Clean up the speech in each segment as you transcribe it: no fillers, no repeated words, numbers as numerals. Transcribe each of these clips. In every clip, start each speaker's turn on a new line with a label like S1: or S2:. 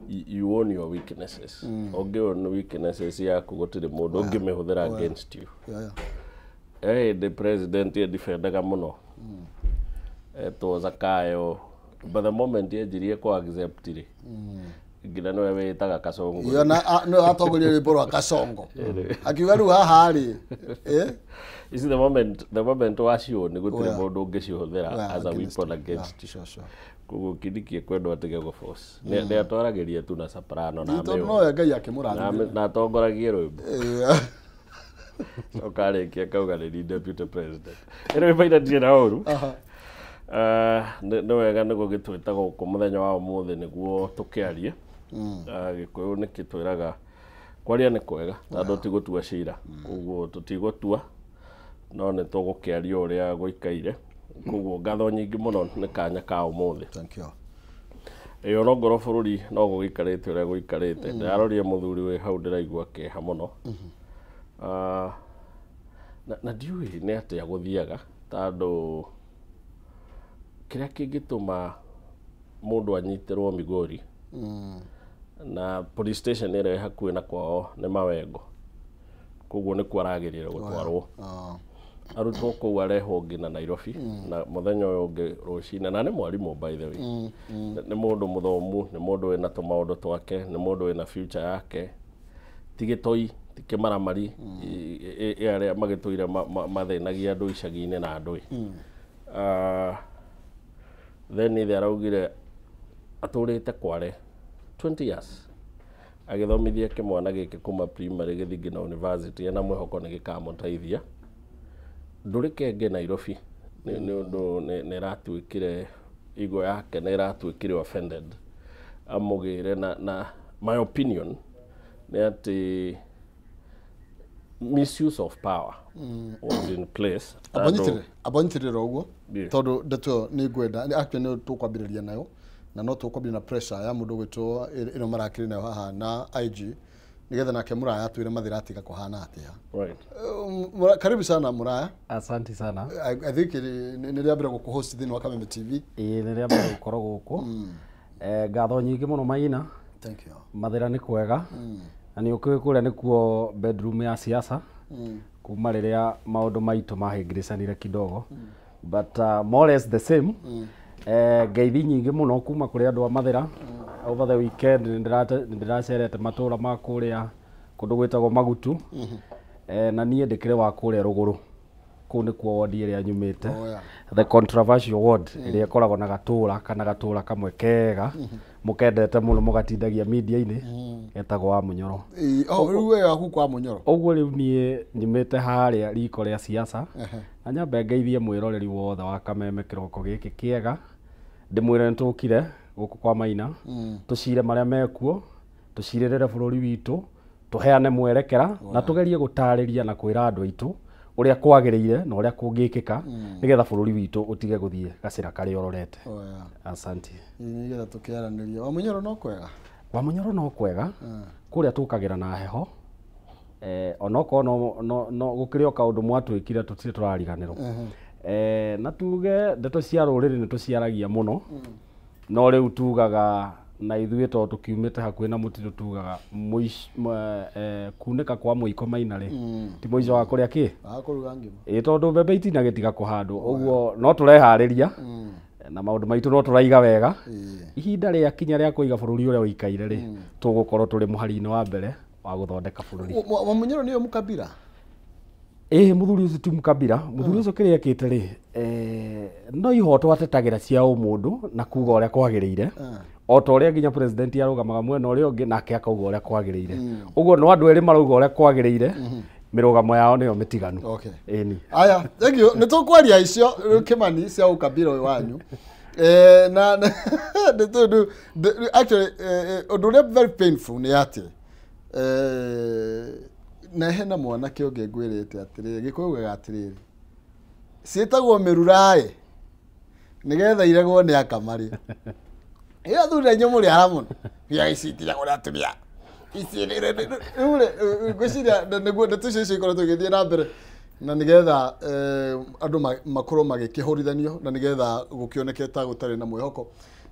S1: You own your weaknesses. Ũngĩ own weaknesses yaku, gũtirĩ mũndũ ũngĩmĩhũthĩra against you. Eh, the president edefendaga mũno etwo Zakayo, but the moment yanjirie kũ accept rĩ, nginya nĩwe wĩtaga Kasongo.
S2: Iyo na nĩwe watongoria rwĩmbo rwa Kasongo, akiuga rĩu haha rĩ, eh?
S1: You see, the moment waciũ nĩ gũtirĩ mũndũ ũngĩcihũthĩra as a
S2: against
S1: weapon
S2: you.
S1: Against you.
S2: Sure.
S1: Koguo Kindiki ekwendwo atige gũ force. Nĩ atwaragĩria tu na soprano na
S2: Tondũ
S1: amĩũĩ.
S2: nowe Ngai akĩmũrathimire.
S1: Na atongoragie rwĩmbo, coka arĩkia akauga nĩ deputy president. Anyway, Maina, ndirĩ na ũru. Nĩ wega nĩ gũgĩtwĩta gũkũ mũthenya wa ũmũthĩ nĩguo tũkĩarie. Gĩkũyũ nĩ kĩtwĩraga kwaria nĩ kwega, tondũ ti gũtua cira, koguo tũtigũtua, no nĩ tũgũkĩaria ũrĩa gũikaire. Koguo ngatho nyingĩ mũno nĩ kanya ka ũmũthĩ.
S2: Thank you.
S1: Ĩyo no ngorwo bũrũri no gũgĩikarĩte ũrĩa gũikarĩte. Ndĩraroria mũthuri wĩ hau, ndĩraigua kĩeha mũno. Na ndiũĩ nĩ atĩa gũthiaga, tondũ kĩrĩa kĩngĩtũma mũndũ anyitĩrwo Migori na police station ĩrĩa ĩ hakuhĩ na kwao nĩ Mawengo, koguo nĩkuo aragĩrĩire gũtwarwo, arutwo kũu, arehwo nginya Nairobi na mũthenya ũyũ ũngĩ rũcinĩ. Na nĩ mwarimũ, by the way. Nĩ mũndũ mũthomu, nĩ mũndũ wĩna tũmaũndũ twake, nĩ mũndũ wĩna future yake, ti gĩtoi, ti kĩmaramari arĩa magĩtũire mathĩnagia andũ icagi-inĩ na andũ. Then ithe araugire atũrĩte Kware 20 years agĩthomithia kĩmwana gĩkĩ kuma primary gĩthiĩ nginya university, ena mwĩhoko nĩ gĩkamũteithia. Ndũrĩke Nairobi nĩ ũndũ nĩ ĩratuĩkire igo yake, nĩ ĩratuĩkire offended, amũgĩre. Na my opinion nĩ atĩ misuse of power was in place.
S2: Abanyitĩrĩre, abanyitĩrĩre ũguo. Tondũ ndeto ĩyo nĩ ngwenda, actually nĩ tũkwambĩrĩria nayo, na no tũkwambĩrĩria na pressure ya mũndũ gwĩtwo ĩno marakĩrĩ nayo haha na IG, nĩgetha nake Mũraya atwĩre Mathĩra atiga kũhana atĩa. Karibu sana, Mũraya.
S3: Asante sana.
S2: I think nĩ rĩa mbere gũkũhost thĩinĩ wa Kameme TV.
S3: Ĩĩ, nĩ rĩa mbere gũkorwo gũkũ. Ngatho nyingĩ mũno, Maina.
S2: Thank you.
S3: Mathĩra nĩ kwega, na nĩ ũkĩũĩ kũrĩa nĩkuo bedroom ya siasa kuma rĩrĩa maũndũ maitũ mahĩngĩrĩcanire kidogo, but more or less the same. Ngeithi nyingĩ mũno kuma kũrĩ andũ a Mathĩra. Over the weekend nĩ ndĩracerete matũra ma kũrĩa kũndũ gwĩtagwo Magutu. Na niĩ ndĩkĩrĩ wa kũrĩa rũgũrũ, kũu nĩkuo wodi ĩrĩa nyumĩte, the controversial ward ĩrĩa ĩkoragwo na gatũra kana gatũra kamwe kega mũkendete mũno, mũgatindagia media-inĩ, getagwo wa Mũnyoro.
S2: Ĩĩ, oh, rĩu we waku kwa Mũnyoro.
S3: Ũguo rĩu niĩ nyumĩte harĩa riko rĩa siasa, na nyambe ngeithie mwĩroreri wothe wa Kameme kĩroko gĩkĩ kĩega, ndĩmwĩre nĩ tũkire gũkũ kwa Maina tũcire marĩa mekuo, tũcirĩrĩre bũrũri witũ, tũheane mwerekera na tũgerie gũtarĩria na kwĩra andũ aitũ ũrĩa kwagĩrĩire na ũrĩa kũngĩkĩka nĩgetha bũrũri witũ ũtige gũthiĩ gacĩra karĩa ũrorete. Asante.
S2: Ĩĩ, nĩgetha tũkĩaranĩria. Wa Mũnyoro no kwega?
S3: Wa Mũnyoro no kwega. Kũrĩa tũkagĩra na heho, onokorwo no gũkĩrĩ o kaũndũ mwatwĩkire tũtirĩ tũrariganĩrwo. Na tuge ndeto cia rũrĩrĩ nĩ tũciaragia mũno, no rĩu tugaga na ithuĩ tondũ tũkiumĩte hakuhĩ na mũtitũ, tugaga kunĩka kwa mũiko, Maina, rĩ, ti mũico wa kũrĩa kĩ.
S2: Wa kũruga ngima.
S3: Ĩ, tondũ mbembe itinagĩtiga kũhandwo, ũguo no tũreharĩria na maũndũ maitũ no tũraiga wega. Ihinda rĩa kinya rĩa kũiga bũrũri ũrĩa ũikaire rĩ, tũgũkorwo tũrĩ mũhari-inĩ wa mbere wa gũthondeka bũrũri.
S2: Wa Mũnyoro nĩyo mũkabira?
S3: Ĩĩ, mũthuri ũcio ti mũkabira. Mũthuri ũcio kĩrĩa ekĩte rĩ, no ihoto atetagĩra cia ũmũndũ na kuga ũrĩa kwagĩrĩire, o ta ũrĩa nginya president arũgamaga mwena ũrĩa ũngĩ nake akauga ũrĩa kwagĩrĩire. Ũguo no andũ erĩ marauga ũrĩa kwagĩrĩire, mĩrũgamo yao nĩyo mĩtiganu. Ĩni.
S2: Aya, thank you. Nĩ tũkwaria icio rĩu, Kĩmani, cia ũkabira ũyũ wanyu. Na nĩ tondũ actually ũndũ ũrĩa very painful nĩ atĩ na hena mwanake ũngĩ ngwĩrĩte atĩrĩrĩ, Gĩkũyũ ugaga atĩrĩrĩ, ciĩtagwo mĩruraĩ nĩgetha iregwo nĩ akamarĩ. Ĩyo athuri aingĩ mũrĩ ara mũno, ya ici itiragwo nĩ atumia ici rĩu rĩ, ngwĩciria nĩguo ndeto icio icio ikoretwo igĩthiĩ na mbere, na nĩgetha andũ makorwo magĩkĩhũrithanio na nĩgetha gũkĩoneke ta gũtarĩ na mwĩhoko.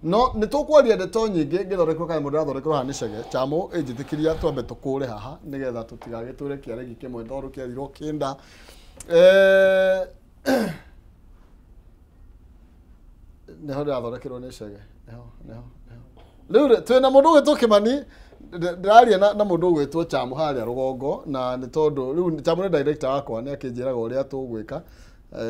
S2: No nĩ tũkwaria ndeto nyingĩ ngĩthondekwo kana mũndũ arathondekwo haha nĩ Chege. Chamo ĩnjĩtĩkĩria twambe tũkũre haha nĩgetha tũtigagĩtũre kĩaregi kĩmwe tondũ kĩarirwo kĩnda. Nĩho ndĩrathondekerwo nĩ Chege. Nĩho nĩho nĩho. Rĩu rĩ, twĩna mũndũ ũgwĩtwo Kĩmani, ndĩraria na mũndũ ũgwĩtwo Chamo harĩa rũgongo, na nĩ tondũ rĩu Chamo nĩ director wakwa, nĩ akĩnjĩraga ũrĩa tũgwĩka.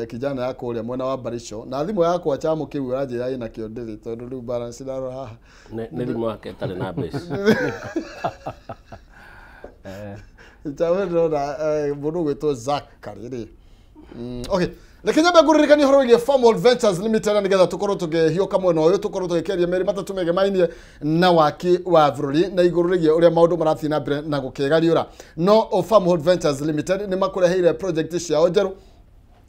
S2: Kijana ya kũrĩa mwena wa Barisho, na thimũ yakwa Chamo kĩu ũranjĩra ĩna kĩo ndĩrĩ, tondũ rĩu balance ndarora haha.
S1: Nĩ thimũ yake ĩtarĩ na mbeca.
S2: Chamo ndĩrona mũndũ ũgwĩtwo Zachary rĩ. Okay. Reke nyambe ngũririkanie ũhoro wĩgiĩ Farmworld Ventures Limited nĩgetha tũkorwo tũkĩhiũka mwena ũyũ, tũkorwo tũgĩkĩaria merĩ matatũ megemainie na waki wa bũrũri na igũrũ rĩgiĩ ũrĩa maũndũ marathiĩ na mbere na gũkĩgariũra. No Farmworld Ventures Limited nĩ makũreheire project ciao njerũ.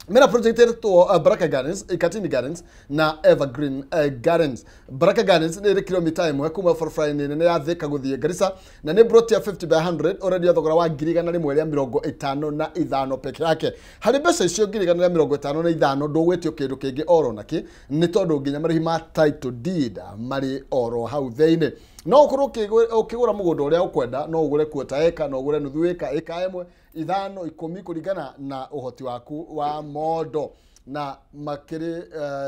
S2: Mena project ĩtwo Baraka Gardens, Ikatini Gardens na Evergreen Gardens. Baraka Gardens nĩ ĩrĩ kilomita 1 kuma barabara-inĩ nene ya Thika gũthiĩ Garissa, na nĩ plot ya 50 by 100 ũrendio thogora wa 155,000 peke yake. Harĩ mbeca icio 155,000 ndũgwĩtio kĩndũ kĩngĩ oro nakĩ, nĩ tondũ nginya marĩhi ma title deed marĩ oro hau thĩinĩ. No ũkorwo ũkĩgũra mũgũnda ũrĩa ũkwenda, no ũgũre quarter eka, no ũgũre nuthu eka, eka ĩmwe, 5, 10 kũringana na ũhoti waku wa mondo. Na makĩrĩ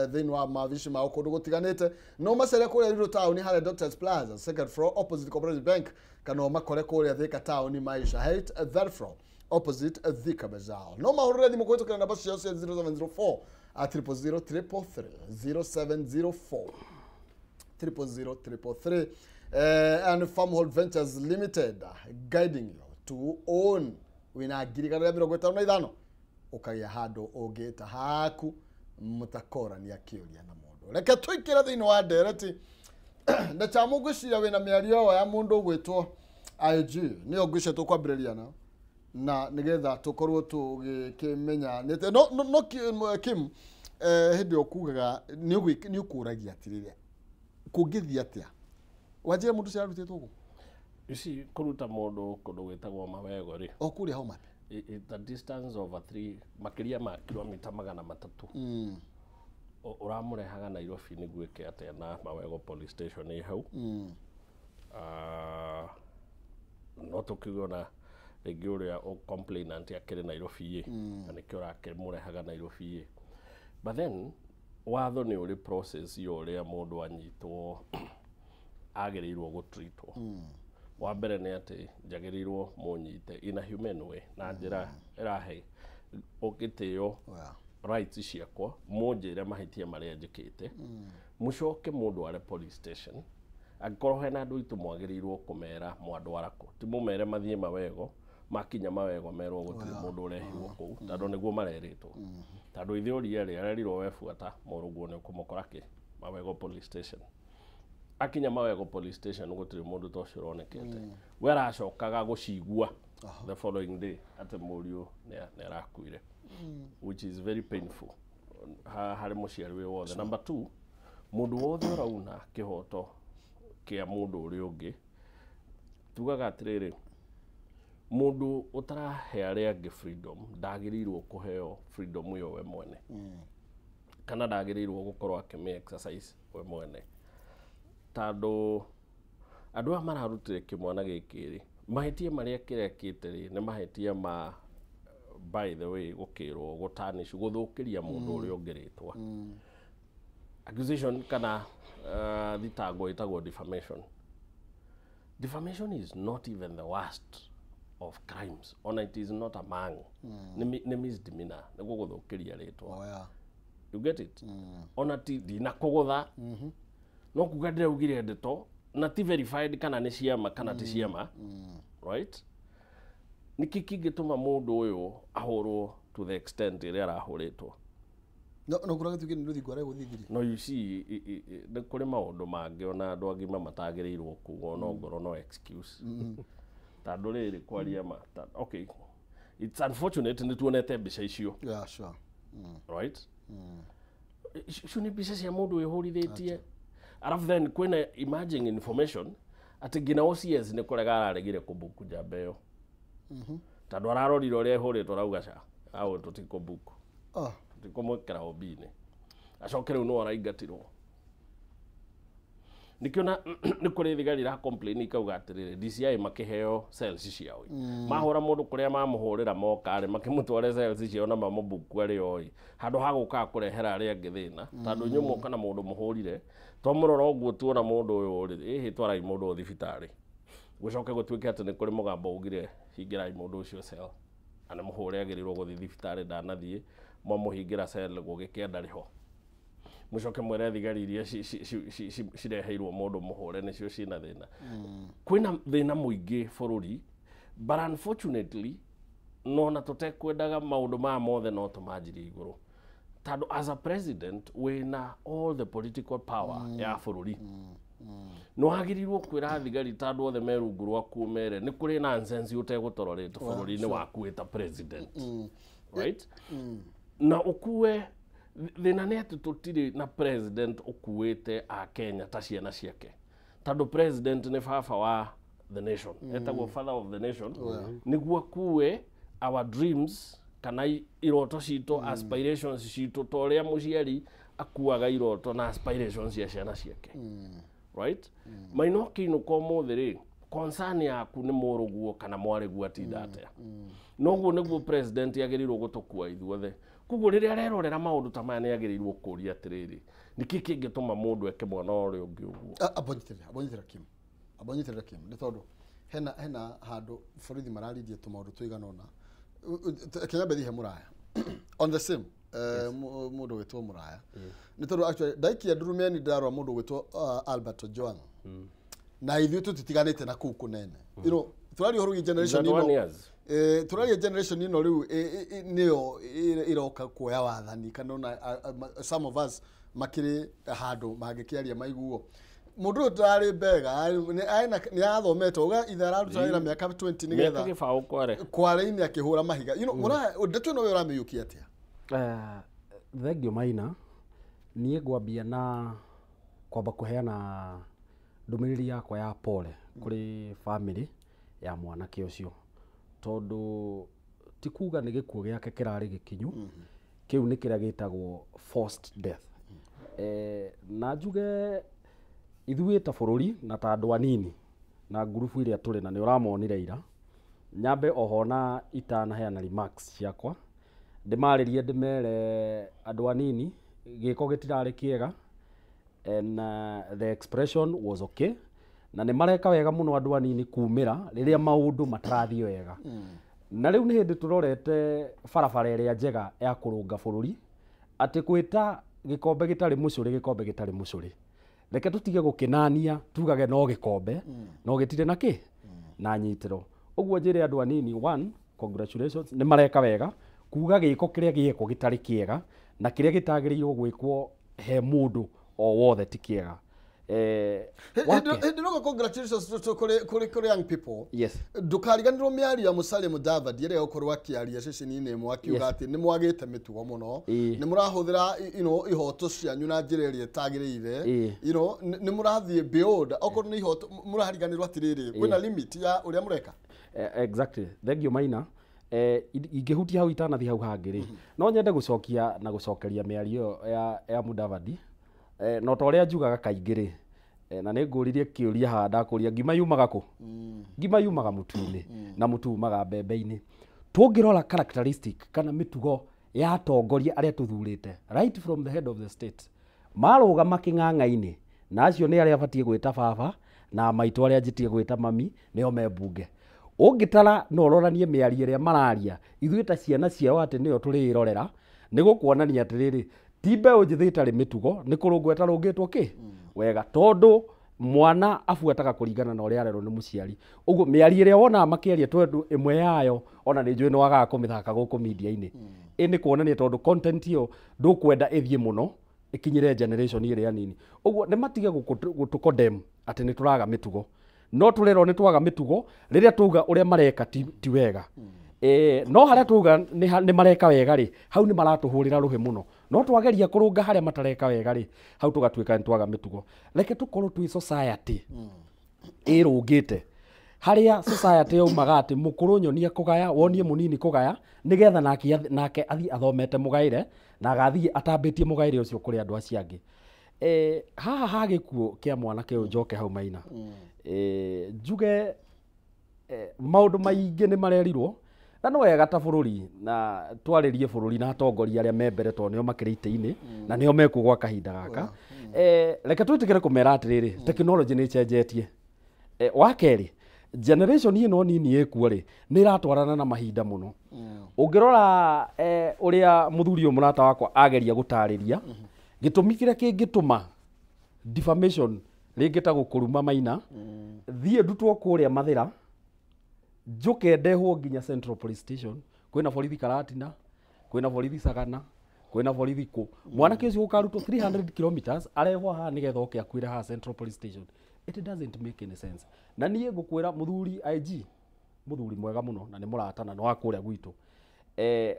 S2: thĩinĩ wa mavici mao kũndũ gũtiganĩte. No macere kũrĩa Ruiru Town harĩa Doctors Plaza second floor opposite Cooperative Bank, kana ũmakore kũrĩa Thika Town Maisha Height third floor opposite Thika Bazaar. No mahũrĩre thimũ kũhĩtũkĩra namba ciao cia 0704 000 333 0704 000 333. And Farmhold Ventures Limited guiding you to own wina 155,000 ũkagĩa handũ ũngĩta haku mũtakorania kĩũria na mũndũ. Reke tũingĩre thĩinĩ wa ndereti na Chamo ngwĩciria wĩna mĩario ĩyo ya mũndũ ũgwĩtwo IG, nĩyo ngwĩciria tũkwambĩrĩria nayo na nĩgetha tũkorwo tũgĩkĩmenya nĩ no Kim, hĩndĩ ĩyo kugaga nĩ ũkũragia atĩrĩrĩ, kũngĩthiĩ atĩa wanjĩra mũndũ ũcio ararutĩtwo kũ?
S1: You see, kũruta mũndũ kũndũ gwĩtagwo Mawego rĩ,
S2: o kũrĩa Homa Bay,
S1: it's a distance of 3 makĩria ma kilomita 300. Ũramũrehaga Nairobi nĩguo ĩke atĩa na Mawego police station ĩ hau. No tũkiuge ona rĩngĩ ũrĩa complainant akĩrĩ Nairobi ĩ, na nĩkĩo ũrakĩmũrehaga Nairobi ĩ. But then watho nĩ ũrĩ process ya ũrĩa mũndũ anyitwo agĩrĩirwo gũtreatwo. Wa mbere nĩ atĩ njagĩrĩirwo mũnyite in a human way, na njĩra ĩrahe ũgĩtĩo rights ciakwa, mũnjĩre mahĩtia marĩa njĩkĩte, mũcoke mũndware police station. Angĩkorwo hena andũ aitũ mwagĩrĩirwo kũmera mwandwara kũ, ti mũmere mathiĩ Mawego, makinya Mawego merwo gũtirĩ mũndũ ũrehirwo kũu, tondũ nĩguo marerĩtwo. Tondũ ithe ũria rĩ, arerirwo webuata mũrũguo nĩ ũkũmũkora kĩ Mawego police station. Akinya Mawego police station gũtirĩ mũndũ ta ũcio ũronekete. We aracokaga gũcigua the following day atĩ mũriũ nĩ arakuire, which is very painful harĩ mũciari wĩ wothe. Number 2, mũndũ wothe ũrauna kĩhoto kĩa mũndũ ũrĩa ũngĩ, tugaga atĩrĩrĩ, mũndũ ũtarahe arĩa angĩ freedom ndagĩrĩirwo kũheo freedom ĩyo we mwene, kana ndagĩrĩirwo gũkorwo akĩmĩ exercise we mwene. Tondũ andũ aya mararutire kĩmwana gĩkĩ rĩ, mahĩtia marĩa kĩrekĩte rĩ, nĩ mahĩtia ma by the way gũkĩrwo gũtanish, gũthũkĩria mũndũ ũrĩa ũngĩ rĩtwa. Accusation kana thitango ĩtagwo defamation. Defamation is not even the worst of crimes, ona it is not among. Nĩ misdemeanor, nĩ gũgũthũkĩria rĩtwa. You get it? Ona ti ndinakũgũtha, no kuga ndĩraugire ndeto na ti verified kana nĩ ciama kana ti ciama, right? Nĩkĩ kĩngĩtũma mũndũ ũyũ ahũrwo to the extent ĩrĩa arahũrĩtwo?
S2: No kũraga tuge nĩ rũthingo aregũthithirie.
S1: No you see, nĩ kũrĩ maũndũ mangĩ ona andũ agima matagĩrĩirwo kuga, ona ongorwo no excuse. Tondũ rĩrĩ kwaria ma, okay, it's unfortunate nĩ tuonete mbica icio.
S2: Yeah, sure.
S1: Right? Icio nĩ mbica cia mũndũ wĩhũrithĩtie. Alafu then kwĩna emerging information atĩ nginya OCS nĩ kũrega araregire kũbuku njamba ĩyo. Tondũ ararorire ũrĩa ĩhũrĩtwo arauga ca, au tũtikũbuku. Tũtikũmwĩkĩra OB-inĩ. Acoke rĩu no araingatirwo. Nĩkĩo na nĩ kũrĩ thigari ira complain ikauga atĩrĩrĩ, DCI makĩheo cells ciao, mahũra mũndũ kũrĩa mamũhũrĩra moka rĩ, makĩmũtware cells ciao na mamũbuku arĩ oi handũ ha gũkaga kũrehera arĩa angĩ thĩna, tondũ inyuĩ mwoka na mũndũ mũhũrire, twamũrora ũguo tuona mũndũ ũyũ rĩ, ĩhĩ, twarai mũndũ ũyũ thibitarĩ. Gũcoke gũtuĩke atĩ nĩ kũrĩ mũgambo ugire hingĩrai mũndũ ũcio cell, na nĩ mũhũre, agĩrĩirwo gũthiĩ thibitarĩ, ndanathiĩ, mwamũhingĩra cell gũgĩkĩa ndarĩ ho. Mũcoke mwĩre thigari iria cireheirwo mũndũ mũhũre nĩcio ciĩna thĩna. Kwĩna thĩna mũingĩ bũrũri, but unfortunately no na tũtekwendaga maũndũ maya mothe no tũmanjirie igũrũ, tondũ as a president wĩna all the political power ya bũrũri, nĩ wagĩrĩirwo kwĩra thigari, tondũ othe me rungu rwaku, mere nĩ kũrĩ nonsense ũtegũtororate bũrũri-inĩ waku wĩ ta president, right? Na ũkue thĩna nĩ atĩ tũtirĩ na president ũkuĩte a Kenya ta ciana ciake, tondũ president nĩ baba wa the nation, etagwo father of the nation, nĩguo akue our dreams kana iroto citũ, aspirations citũ, ta ũrĩa mũciari akuaga iroto na aspirations cia ciana ciake, right? Maina ũkĩinũka ũmũthĩ rĩ, concern yaku nĩ mũrũguo kana mwarĩguo atinda atĩa. Noguo nĩguo president agĩrĩirwo gũtũkua ithuothe. Koguo rĩrĩa arerorera maũndũ ta maya, nĩ agĩrĩirwo kũria atĩrĩrĩ, nĩkĩ kĩngĩtũma mũndũ eke mwana ũrĩa ũngĩ ũguo?
S2: Ambonyitĩrĩra Kim, ambonyitĩrĩra Kim, nĩ tondũ hena handũ borithi mararindie tũmaũndũ tũigana ũna. Kenya bethi he mũraya on the same, mũndũ wĩtwo mũraya, nĩ tondũ actually ndaikia ndurumeni ndarora mũndũ wĩtwo Albert Ojwang, na ithuĩ tũtitiganĩte na kũu kũnene, tũraria ũhoro wĩgiĩ generation
S1: 31
S2: ĩno.
S1: Years.
S2: Tũraria generation ĩno rĩu nĩyo ĩroka kuoya wathani, kana ona some of us makĩrĩ handũ mangĩkĩaria maiguo. Mũndũ ũyũ ndarĩ mbega, nĩ athomete uga ithe araruta wĩra mĩaka 20
S1: mĩaka
S2: nĩgetha
S1: gĩbaũ kware.
S2: Kware-inĩ akĩhũra mahiga, ndeto ĩno we ũramĩiyũkia atĩa?
S3: Thengio Maina. Niĩ ngwambia na kwamba kũheana ndũmĩrĩri yakwa ya pole kũrĩ family ya mwanake ũcio, tondũ ti kuga nĩ gĩkuũ gĩake kĩrarĩ gĩkinyu, kĩu nĩ kĩrĩa gĩtagwo forced death. Na njuge ithuĩ ta bũrũri na ta andũ anini na ngurubu iria tũrĩ na nĩ ũramonire ira, nyambe oho na itanaheana remarks ciakwa ndĩmarĩrie, ndĩmere andũ anini gĩko gĩtirarĩ kĩega and the expression was okay, na nĩ mareka wega mũno andũ anini kumĩra rĩrĩa maũndũ matarathiĩ wega. Na rĩu nĩ hĩndĩ tũrorete barabara ĩrĩa njega ya kũrũnga bũrũri, atĩ gwĩta gĩkombe gĩtarĩ mũcũrĩ gĩkombe gĩtarĩ mũcũrĩ. Reke tũtige gũkĩnania tugage no gĩkombe no gĩtirĩ na kĩ na nyitĩro. Ũguo njĩre andũ anini, one, congratulations, nĩ mareka wega kuga gĩko kĩrĩa gĩekwo gĩtarĩ kĩega na kĩrĩa gĩtagĩrĩirwo gwĩkwo he mũndũ o wothe ti kĩega. Wake.
S2: Hĩndĩ ĩno congratulations kũrĩ young people.
S3: Yes.
S2: Ndũkariganĩrwo mĩario ya Musalia Mudavadi ĩrĩa gũkorwo akĩaria ceceni-inĩ ĩmwe akiuga atĩ nĩ mwagĩte mĩtugo mũno, nĩ mũrahũthĩra ihoto cianyu na njĩra ĩrĩa ĩtagĩrĩire, nĩ mũrathiĩ beyond okorwo nĩ ihoto, mũrariganĩrwo atĩrĩrĩ kwĩna limit ya ũrĩa mũreka.
S3: Exactly, thank you Maina. Ingĩhutia hau itanathiĩ hau hangĩ rĩ, no nyende gũcokia na gũcokeria mĩario ĩyo ya Mudavadi, no ta ũrĩa njugaga kaingĩ rĩ, na nĩ ngũririe kĩũria haha ndakũria, ngima yumaga kũ? Ngima yumaga mũtu-inĩ na mũtu umaga mbembe-inĩ. Tũngĩrora characteristic kana mĩtugo ya atongoria arĩa tũthurĩte, right from the head of the state, marũgama kĩng'ang'a-inĩ na acio nĩ arĩa batiĩ gwĩta baba na maitũ, arĩa njĩtie gwĩta mami, nĩo me mbunge. Ũngĩtara no ũroranie mĩario ĩrĩa mararia, ithuĩ ta ciana ciao atĩ nĩyo tũrĩrorera, nĩ gũkuonania atĩrĩrĩ, ti mbeũ njĩthĩ ĩtarĩ mĩtugo, nĩ kũrũngwo ĩtarũngĩtwo kĩ wega, tondũ mwana abuataga kũringana na ũrĩa arerwo nĩ mũciari. Ũguo mĩario ĩrĩa wonaga makĩaria, tondũ ĩmwe yayo ona nĩ njũĩ nĩ wagaga kũmĩthaka gũkũ media-inĩ, ĩ nĩ kuonania tondũ content ĩyo ndũkwenda ĩthiĩ mũno ĩkinyĩre generation ĩrĩa nini. Ũguo nĩ matige gũtũ condemn atĩ nĩ tũraga mĩtugo, no tũrerwo nĩ twaga mĩtugo rĩrĩa tuga ũrĩa mareka ti wega. No harĩa tuga nĩ mareka wega rĩ, hau nĩ maratũhũrĩra rũhĩ mũno, no twageria kũrũnga harĩa matareka wega rĩ, hau tũgatuĩka nĩ twaga mĩtugo. Reke tũkorwo twĩ society ĩrũngĩte, harĩa society yaumaga atĩ mũkũrũ nyonia kũgaya, wonie mũnini kũgaya, nĩgetha nake athiĩ athomete mũgaĩre na agathiĩ atambĩtie mũgaĩre ũcio kũrĩ andũ acio angĩ. Haha ha gĩkuũ kĩa mwanake ũyũ njoke hau Maina. Njuge maũndũ maingĩ nĩ marerirwo na nĩ wega ta bũrũri na twarĩrie bũrũri na atongoria arĩa me mbere tondũ nĩo makĩrĩ itĩ-inĩ na nĩo mekuo gwa kahinda gaka. Reke twĩtĩkĩre kũmera atĩrĩrĩ, tekinoronjĩ nĩ ĩcenjetie. Wa kerĩ, generation ĩno nini ĩkuo rĩ nĩ ĩratwarana na mahinda mũno. Ũngĩrora ũrĩa mũthuri ũyũ mũrata wakwa ageria gũtarĩria gĩtũmi kĩrĩa kĩngĩtũma defamation rĩngĩ ta gũkũruma Maina, thiĩ ndutwo kũrĩa Mathĩra njuke ndehwo nginya Central Police Station, kwĩna borithi Karatina, kwĩna borithi Sagana, kwĩna borithi kũ, mwanake ũcio ũkarutwo 300 kilometers arehwo haha nĩgetha oke akuĩre haha Central Police Station. It doesn't make any sense. Na niĩ ngũkwĩra mũthuri IG, mũthuri mwega mũno na nĩ mũrata na nĩ wa kũrĩa gwitũ,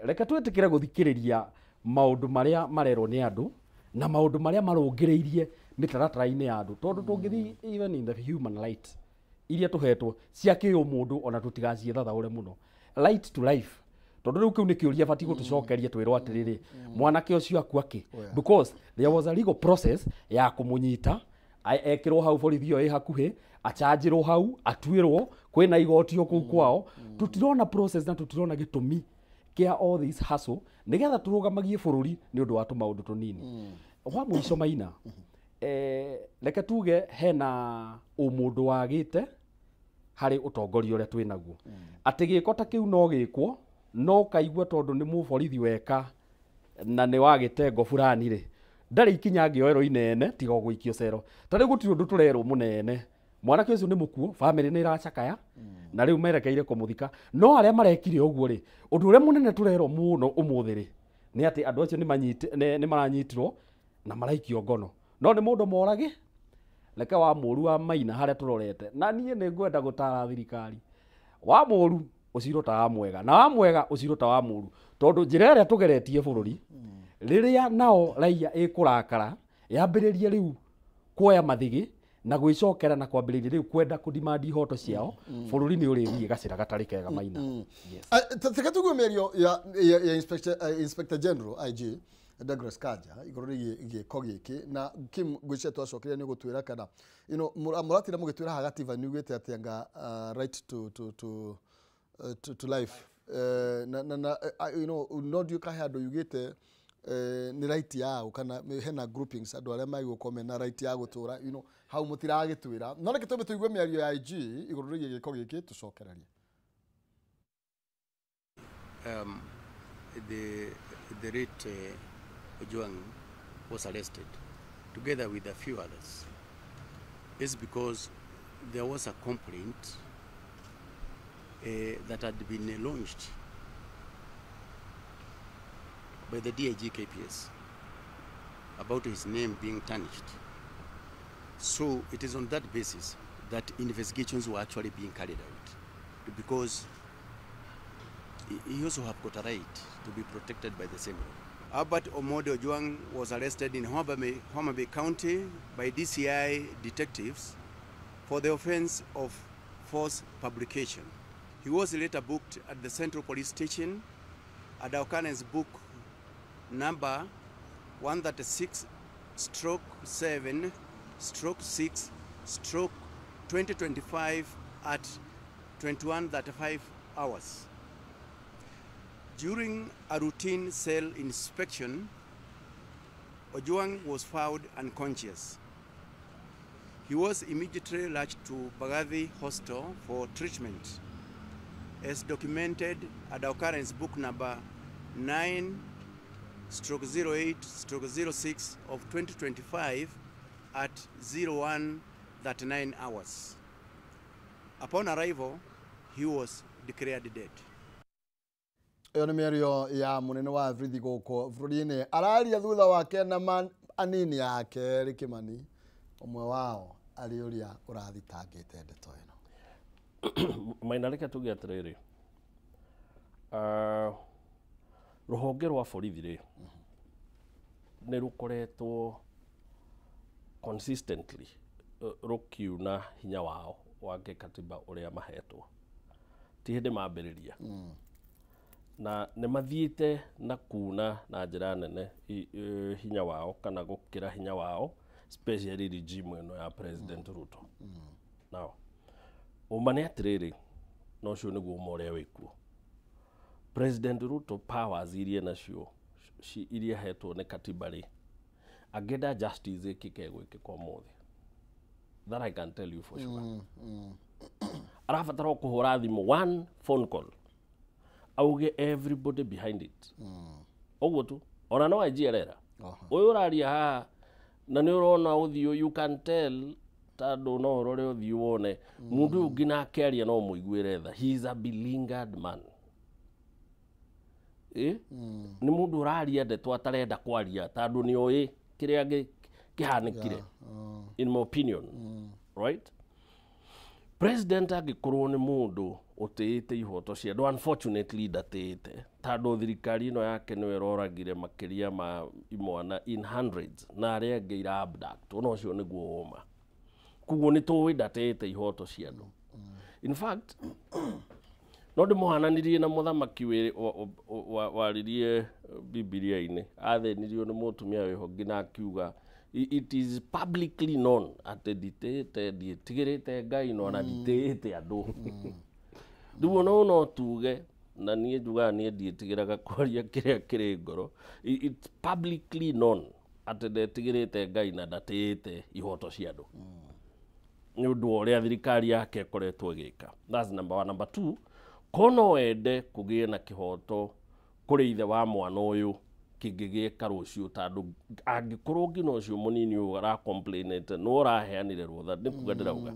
S3: reke twĩtĩkĩre gũthikĩrĩria maũndũ marĩa marerwo nĩ andũ na maũndũ marĩa marũngĩrĩirie mĩtaratara-inĩ ya andũ, tondũ tũngĩthiĩ even in the human right iria tũhetwo cia kĩũmũndũ ona tũtigaciĩthathaũre mũno, right to life, tondũ rĩu kĩu nĩ kĩũria batiĩ gũtũcokeria twĩrwo atĩrĩrĩ, mwanake ũcio akua kĩ? Because there was a legal process ya kũmũnyita, ekĩrwo hau borithi ĩyo ĩ hakuhĩ, achanjĩrwo hau, atuĩrwo, kwĩna igoti o kũu kwao. Tũtirona process na tũtirona gĩtũmi kĩa all this hustle nĩgetha tũrũgamagie bũrũri nĩ ũndũ wa tũmaũndũ tũnini. Wa mũico Maina, reke tuge hena ũmũndũ wagĩte harĩ ũtongoria ũrĩa twĩnaguo, atĩ gĩko ta kĩu no gĩkwo no kaigua tondũ nĩ mũborithi weka na nĩ wa gĩtengo fulani rĩ, ndarĩ ikinya angĩoerwo inene tiga o gũikio cero. Ta rĩu gũtirĩ ũndũ tũrerwo mũnene, mwanake ũcio nĩ mũkuũ, bamĩrĩ nĩ ĩracakaya na rĩu merekeire kũmũthika. No arĩa marekire ũguo rĩ, ũndũ ũrĩa mũnene tũrerwo mũno ũmũthĩ rĩ nĩ atĩ andũ acio nĩ maranyitirwo na maraikio ngono, no nĩ mũndũ morage. Reke wa mũru wa Maina harĩa tũrorete, na niĩ nĩ ngwenda gũtara thirikari, wa mũru ũcirwo ta wa mwega na wa mwega ũcirwo ta wa mũru, tondũ njĩra ĩrĩa tũgeretie bũrũri rĩrĩa nao raia ĩkũrakara yambĩrĩrie rĩu kuoya mathigi na gwĩcokera na kwambĩrĩria rĩu kwenda kũdimandi ihoto ciao, bũrũri nĩ ũrĩthiĩ gacĩra gatarĩ kega Maina. Yes.
S2: Reke tugue mĩario ya Inspector General IG Douglas Kanja igũrũ rĩgiĩ gĩko gĩkĩ, na Kim ngwĩciria twacokeria nĩ ũgũtwĩra kana you know mũratira mũgĩtwĩra haha gatiba nĩ ugĩte atĩ anga right to life, na you know no ndiũ kahe andũ yugĩte nĩ right yao kana hena groupings andũ arĩa magĩgũkorwo mena right ya gũtũra, you know hau mũtiragĩtwĩra, no reke twambe tũigue mĩario ya IG igũrũ rĩgiĩ gĩko gĩkĩ tũcokererie.
S4: The late Ojwang was arrested together with a few others is because there was a complaint that had been launched by the DIG KPS about his name being tarnished. So it is on that basis that investigations were actually being carried out, because he also have got a right to be protected by the same law. Albert Omondi Ojwang was arrested in Homa Bay County by DCI detectives for the offense of false publication. He was later booked at the Central Police Station at occurrence book number 136/7/6/2025 at 21:35 hours. During a routine cell inspection, Ojwang was found unconscious. He was immediately rushed to Bagathi Hostel for treatment, as documented at occurrence book number 9/08/06 of 2025 at 01:39 hours. Upon arrival, he was declared dead.
S2: Ĩyo nĩ mĩario ya mũnene wa borithi gũkũ bũrũri-inĩ araria thutha wake na anini ake Eric Kimani, ũmwe wao arĩ ũrĩa ũrathitangĩte ndeto ĩno.
S1: Maina, reke tuge atĩrĩrĩ, rũhonge rwa borithi rĩ nĩ rũkoretwo consistently rũkiuna hinya wao wa gĩkatiba ũrĩa mahetwo, ti hĩndĩ mambĩrĩria, na nĩ mathiĩte na kuna na njĩra nene hinya wao kana gũkĩra hinya wao. Especially regime ĩno ya President Ruto. Now, ũma nĩ atĩrĩrĩ, na ũcio nĩguo ũma ũrĩa wĩkuo. President Ruto, powers iria nacio iria hetwo nĩ katiba rĩ, angĩenda justice ĩkĩke, ĩgwĩkĩka ũmũthĩ. That I can tell you for sure. Arabatara o kũhũra thimũ, one phone call, auge everybody behind it, ũguo tu. Ona no IG arera ũyũ ũraria haha na nĩ ũrona ũthiũ, you can tell, tondũ no ũrore ũthiũ wone mũndũ ũyũ nginya akĩaria no mũiguĩre tha. He is a beleaguered man. Nĩ mũndũ ũraria ndeto atarenda kwaria tondũ nĩ oĩ kĩrĩa kĩhanĩkire, in my opinion, right? President angĩkorwo nĩ mũndũ ũtĩĩte ihoto cia andũ, unfortunately ndatĩĩte, tondũ thirikari ĩno yake nĩyo ĩroragire makĩria ma imwana in hundreds na arĩa angĩ ira abduct. Ona ũcio nĩguo woma. Koguo nĩ tũĩ ndatĩĩte ihoto cia andũ. In fact, no ndĩmũhananirie na mũthamaki waririe Bibilia-inĩ, athĩnirio nĩ mũtumia wĩho nginya akiuga, "It is publicly known atĩ nditĩĩte, ndiĩtigĩrĩte Ngai no ona nditĩĩte andũ." Rĩu ona ũũ no tuge, na niĩ njugaga niĩ ndiĩtigĩraga kwaria kĩrĩa kĩrĩ ngoro. It's publicly known atĩ ndetigĩrĩte Ngai na ndatĩĩte ihoto cia andũ nĩ ũndũ wa ũrĩa thirikari yake ĩkoretwo ĩgĩka. That's number one. Number two, ko no wende kũgĩe na kĩhoto kũrĩ ithe wa mwana ũyũ kĩngĩgĩka rũciũ, tondũ angĩkorwo nginya ũcio mũnini ũyũ aracomplainĩte nĩ ũraheanire rũtha, nĩ kuga ndĩrauga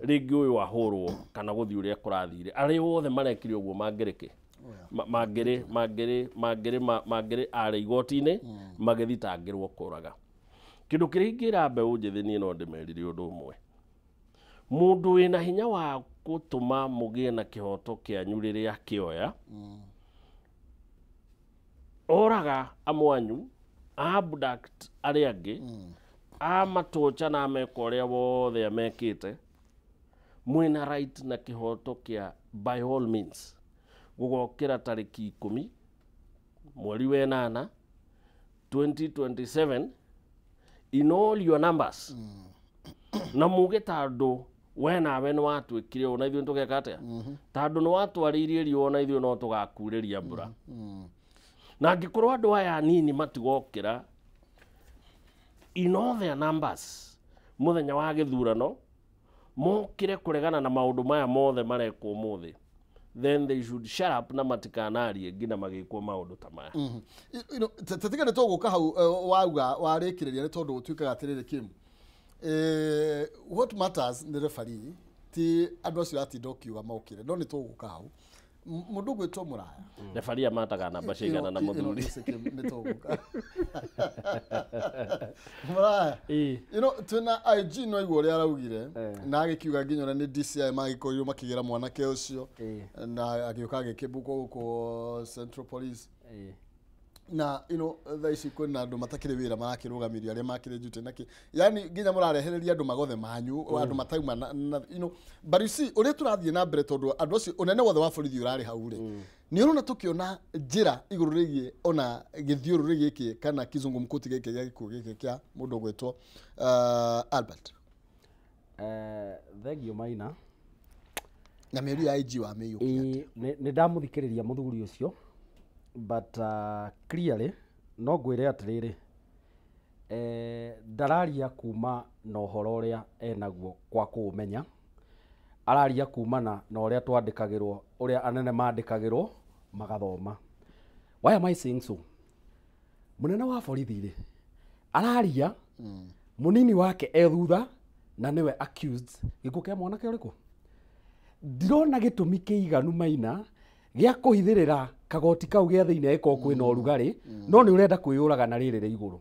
S1: rĩngĩ ũyũ ahũrwo kana gũthiĩ ũrĩa kũrathire, arĩa othe marekire ũguo mangĩrĩ kĩ mangĩrĩ arĩ igoti-inĩ magĩthitangĩrwo kũraga. Kĩndũ kĩrĩa ingĩra mbeũ njĩthĩ, niĩ no ndĩmerire ũndũ ũmwe: mũndũ wĩna hinya wa gũtũma mũgĩe na kĩhoto kĩanyu rĩrĩa kĩoya oraga amwanyu, abduct arĩa angĩ, amatũcha na ameka ũrĩa wothe amekĩte, mwĩna right na kĩhoto kĩa by all means gũgokĩra tarĩki 10 mweri wa 8 2027 in all your numbers, na muge tondũ we nawe nĩ watuĩkire ũũ na ithuĩ tũgeka atĩa, tondũ nĩ watwarĩirie riũa na ithuĩ no tũgakurĩria mbura. Na angĩkorwo andũ aya anini matigokĩra in all their numbers mũthenya wa gĩthurano mokĩre kũregana na maũndũ maya mothe marekwo ũmũthĩ, then they should shut up na matikanarie nginya magĩkwo maũndũ ta maya.
S2: Tatiga nĩ tũgũka hau wauga warĩkĩrĩria, nĩ tondũ gũtuĩkaga atĩrĩrĩ, Kim, what matters nĩ referee, ti andũ acio atinda ũkiuga mokĩre, no nĩ tũgũka hau. Mũndũ ũgwĩtwo Mũraya.
S1: Referee amataga namba cigana na mũthuri?
S2: Nĩ tũgũka Mũraya. Twĩna IG, no igua ũrĩa araugire na agĩkiuga nginya ona nĩ DCI magĩkorirwo makĩgĩra mwanake ũcio na agĩũka agĩkĩmbũkwo gũkũ Central Police na thaa ici kwĩna andũ matakĩrĩ wĩra marakĩrũgamĩrio arĩa makĩrĩ duty na kĩ, yani nginya mũrarehereria andũ magothe manyu, andũ matauma na but you see ũrĩa tũrathiĩ na mbere, tondũ andũ acio ũnene wothe wa borithi ũrarĩ hau rĩ, nĩ ũrona tũkĩona njĩra igũrũ rĩgiĩ ona gĩthiũrũrĩ gĩkĩ kana kizungumkuti gĩkĩ gĩa gĩkuũ gĩkĩ kĩa mũndũ ũgwĩtwo Albert.
S3: Thengio, Maina.
S2: Na mĩario ya IG wa mĩiyũkia.
S3: Ĩĩ, nĩ ndamũthikĩrĩria mũthuri ũcio, but clearly no ngwĩre atĩrĩrĩ, ndararia kuma na ũhoro ũrĩa enaguo kwa kũũmenya, araria kumana na ũrĩa twandĩkagĩrwo, ũrĩa anene mandĩkagĩrwo magathoma. Why am I saying so? Mũnene wa borithi rĩ, araria mũnini wake e thutha na nĩwe accused gĩkuũ kĩa mwanake ũrĩkũ. Ndirona gĩtũmi kĩiganu, Maina, gĩa kũhithĩrĩra kagoti kau gĩa thĩinĩ angĩkorwo kwĩna ũrugarĩ, no nĩ ũrenda kwĩyũraga na rĩrĩ rĩa igũrũ.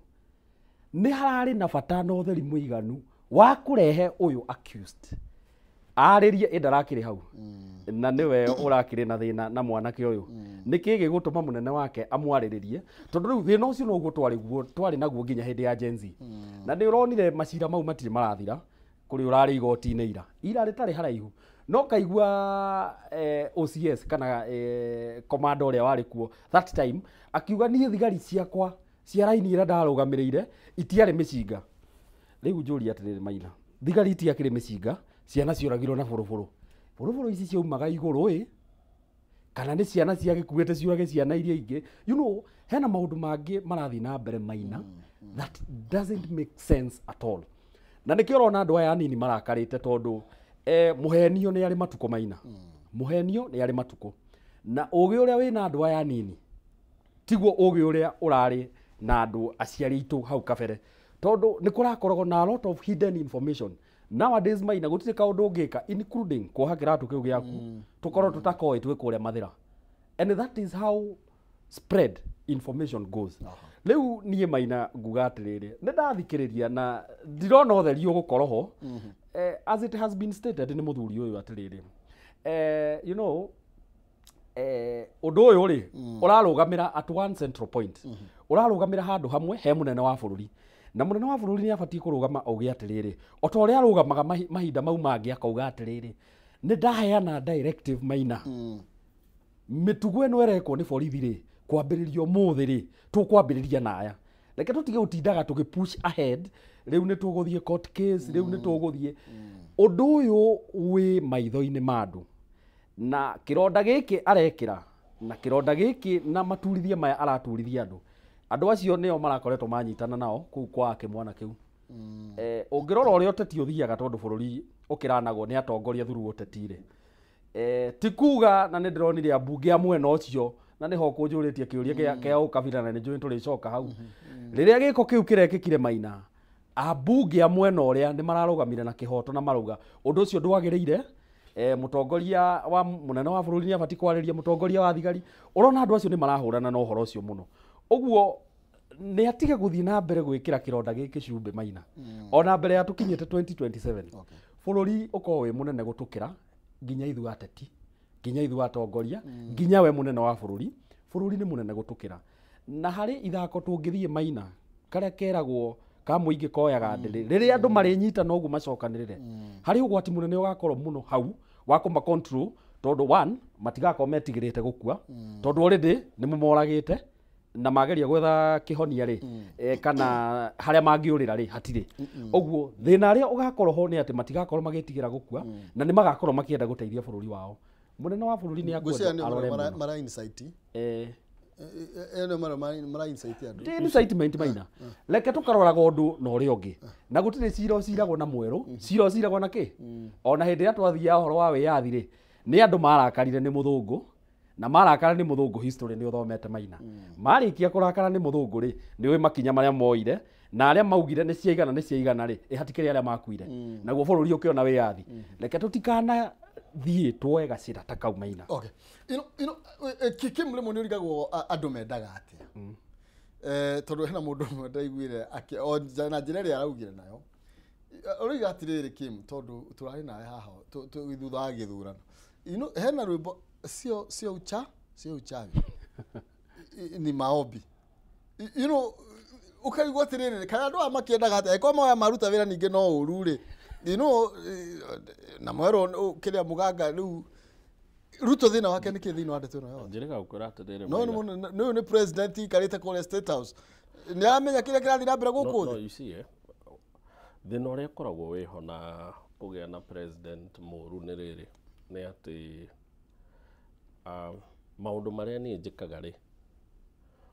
S3: Nĩ hararĩ na bata na ũtheri mũiganu wa kũrehe ũyũ accused arĩrie, ĩ ndarakĩrĩ hau na nĩwe ũrakĩrĩ na thĩna na mwanake ũyũ. Nĩ kĩ gĩgũtũma mũnene wake amwarĩrĩrie? Tondũ rĩu thĩna ũcio noguo twarĩ guo, twarĩ naguo nginya hĩndĩ ya Gen Z, na nĩ ũronire macira mau matirĩ marathira. Kũrĩ ũrarĩ igoti-inĩ ira ira rĩtarĩ haraihu, no kaigua OCS kana komanda ũrĩa warĩ kuo that time akiuga, "Niĩ thigari ciakwa cia raini ĩrĩa ndarũgamĩrĩire itiarĩ mĩcinga." Rĩu njũria atĩrĩrĩ Maina, thigari itiakĩrĩ mĩcinga, ciana cioragirwo na bũrũbũrũ. Bũrũbũrũ ici ciaumaga igũrũ ĩ, kana nĩ ciana ciagĩkuĩte ciũrage ciana iria ingĩ. You know, hena maũndũ mangĩ marathiĩ na mbere Maina that doesn't make sense at all. Na nĩkĩo ũrona andũ aya anini marakarĩte tondũ mũhenio nĩ arĩ matukũ Maina. Mũhenio nĩ arĩ matukũ. Na ũgĩ ũrĩa wĩna andũ aya anini tiguo ũgĩ ũrĩa ũrarĩ na andũ aciari aitũ hau kabere, tondũ nĩ kũrakoragwo na a lot of hidden information nowadays Maina. Gũtirĩ kaũndũ ũngĩka including kuoha kĩratũ kĩu gĩaku tũkorwo tũtakoĩ twĩ kũrĩa Mathĩra, and that is how spread information goes. Rĩu niĩ Maina nguga atĩrĩrĩ, nĩ ndathikĩrĩria na ndirona ũtheri ũgũkorwo ho. As it has been stated nĩ mũthuri ũyũ atĩrĩrĩ, you know, ũndũ ũyũ rĩ ũrarũgamĩra at one central point, ũrarũgamĩra handũ hamwe he mũnene wa bũrũri, na mũnene wa bũrũri nĩ abatiĩ kũrũgama auge atĩrĩrĩ, o ta ũrĩa arũgamaga mahinda mau mangĩ akauga atĩrĩrĩ, nĩ ndaheana directive Maina, mĩtugo ĩno ĩrekwo nĩ borithi rĩ, kwambĩrĩria ũmũthĩ rĩ tũkwambĩrĩria na aya. Reke tũtige gũtindaga tũgĩ push ahead, rĩu nĩ tũgũthiĩ court case, rĩu nĩ tũgũthiĩ ũndũ ũyũ wĩ maitho-inĩ ma andũ, na kĩronda gĩkĩ arekĩra na kĩronda gĩkĩ na maturithia maya araturithia andũ, andũ acio nĩo marakoretwo manyitana nao kũu kwa kĩmwana kĩu. Ũngĩrora ũrĩa ũteti ũthiaga, tondũ bũrũri ũkĩranagwo nĩ atongoria through ũteti rĩ, ti kuga, na nĩ ndĩronire ambunge a mwena ũcio, na nĩho kũnjũrĩtie kĩũria kĩa ũkabira, na nĩ njũĩ tũrĩcoka hau. Rĩrĩa gĩko kĩu kĩrekĩkire Maina, ambunge a mwena ũrĩa nĩ mararũgamire na kĩhoto na marauga ũndũ ũcio ndwagĩrĩire. Mũtongoria wa mũnene wa bũrũri nĩ abatiĩ kwarĩria mũtongoria wa thigari. Ũrona andũ acio nĩ marahũrana na ũhoro ũcio mũno. Ũguo nĩ atige gũthiĩ na mbere gwĩkĩra kĩronda gĩkĩ cumbĩ Maina, ona mbere ya tũkinyĩte 2027. Bũrũri ũkorwo wĩ mũnene gũtũkĩra nginya ithuĩ ateti, nginya ithuĩ atongoria, nginya we mũnene wa bũrũri. Bũrũri nĩ mũnene gũtũkĩra, na harĩ ithako tũngĩthiĩ Maina karĩa keragwo ka mũingĩ koyaga ndĩrĩ, rĩrĩa andũ marĩnyitana ũguo macokanĩrĩre, harĩ ũgwati mũnene ũgakorwo mũno hau wa kũma control, tondũ one, matigakorwo metigĩrĩte gũkua, tondũ already nĩ mũmoragĩte na mageria gwetha kĩhonia rĩ, kana harĩa mangĩũrĩra rĩ hatirĩ. Ũguo thĩna ũrĩa ũgakorwo ho nĩ atĩ matigakorwo magĩtigĩra gũkua, na nĩ magakorwo makĩenda gũteithia bũrũri wao. Mũnene wa bũrũri nĩ akwenda arore mũno.
S2: Mara insight. Ĩno mara insight andũ.
S3: Ti incitement Maina. Reke tũkaroraga ũndũ na ũrĩa ũngĩ. Na gũtirĩ cira ũciragwo na mwerũ, cira ũciragwo na kĩ? Ona hĩndĩ ĩrĩa twathiaga ũhoro wa wĩyathi rĩ, nĩ andũ marakarire nĩ mũthũngũ, na marakara nĩ mũthũngũ, history nĩ ũthomete Maina. Marĩkia kũrakara nĩ mũthũngũ rĩ, nĩ ũĩ makinya marĩa moire, na arĩa maugire nĩ ciaigana nĩ ciaigana rĩ, ĩ hatikĩrĩ arĩa makuire. Naguo bũrũri ũkĩona wĩyathi. Reke tũtikana thiĩ tuoe gacĩra ta kau Maina.
S2: Okay. You know, Kim rĩmwe nĩ ũrigagwo andũ mendaga atĩa. Tondũ hena mũndũ ũmwe ndaiguire na njĩra ĩrĩa araugire nayo. Ũroiga atĩrĩrĩ Kim, tondũ tũrarĩ nawe haha thutha wa gĩthurano. You know, hena rwĩmbo sio ucha, sio uchawi. Ni maombi. You know, ũkaigua atĩrĩrĩ, kana andũ aya makĩendaga atĩa? Angĩkorwo maya maruta wĩra ningĩ no ũru rĩ. You know, na mwerwo kĩrĩa mũganga rĩu Ruto thĩna wake nĩ kĩ thĩinĩ wa ndeto ĩno yothe?
S1: Njĩrĩga gũkwĩra atĩrĩrĩ,
S2: No nĩ nĩ president ikarĩte kũrĩa State House. Nĩ aramenya kĩrĩa kĩrathiĩ na mbere gũkũ
S1: No,
S2: thĩ?
S1: you see, thĩna ũrĩa ũkoragwo wĩho na kũgĩa na president mũũru nĩ rĩrĩ, nĩ atĩ maũndũ marĩa niĩ njĩkaga rĩ,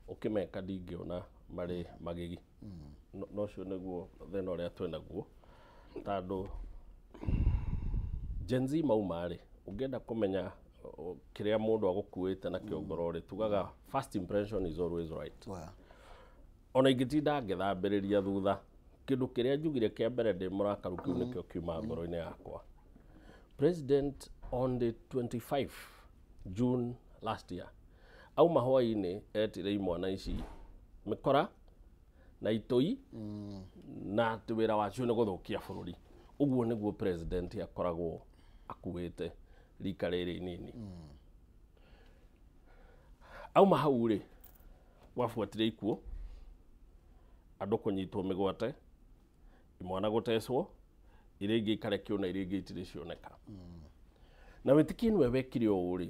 S1: ũkĩmeka ndingĩona marĩ magigi. No ũcio nĩguo thĩna ũrĩa twĩnaguo, tondũ Gen Z mauma rĩ, ũngĩenda kũmenya kĩrĩa mũndũ agũkuĩte nakĩo ngoro rĩ, tugaga first impression is always right. Ona ingĩtinda ngĩthambĩrĩria thutha, kĩndũ kĩrĩa njugire kĩa mbere ndĩ mũrakaru kĩu nĩkĩo kiuma ngoro-inĩ yakwa. President on the 25 June last year auma hwainĩ etire imwana ici mĩkora na itoi, na atĩ wĩra wacio nĩ gũthũkia bũrũri. Ũguo nĩguo president akoragwo akuĩte rika rĩrĩ inini. Auma hau rĩ, wabuatire ikuũ, andũ kũnyitwo mĩgwate, imwana gũtecwo, iria ingĩ ikarekio na iria ingĩ itirĩ cioneka. Na wĩtĩkie nĩwe wekire ũũ rĩ,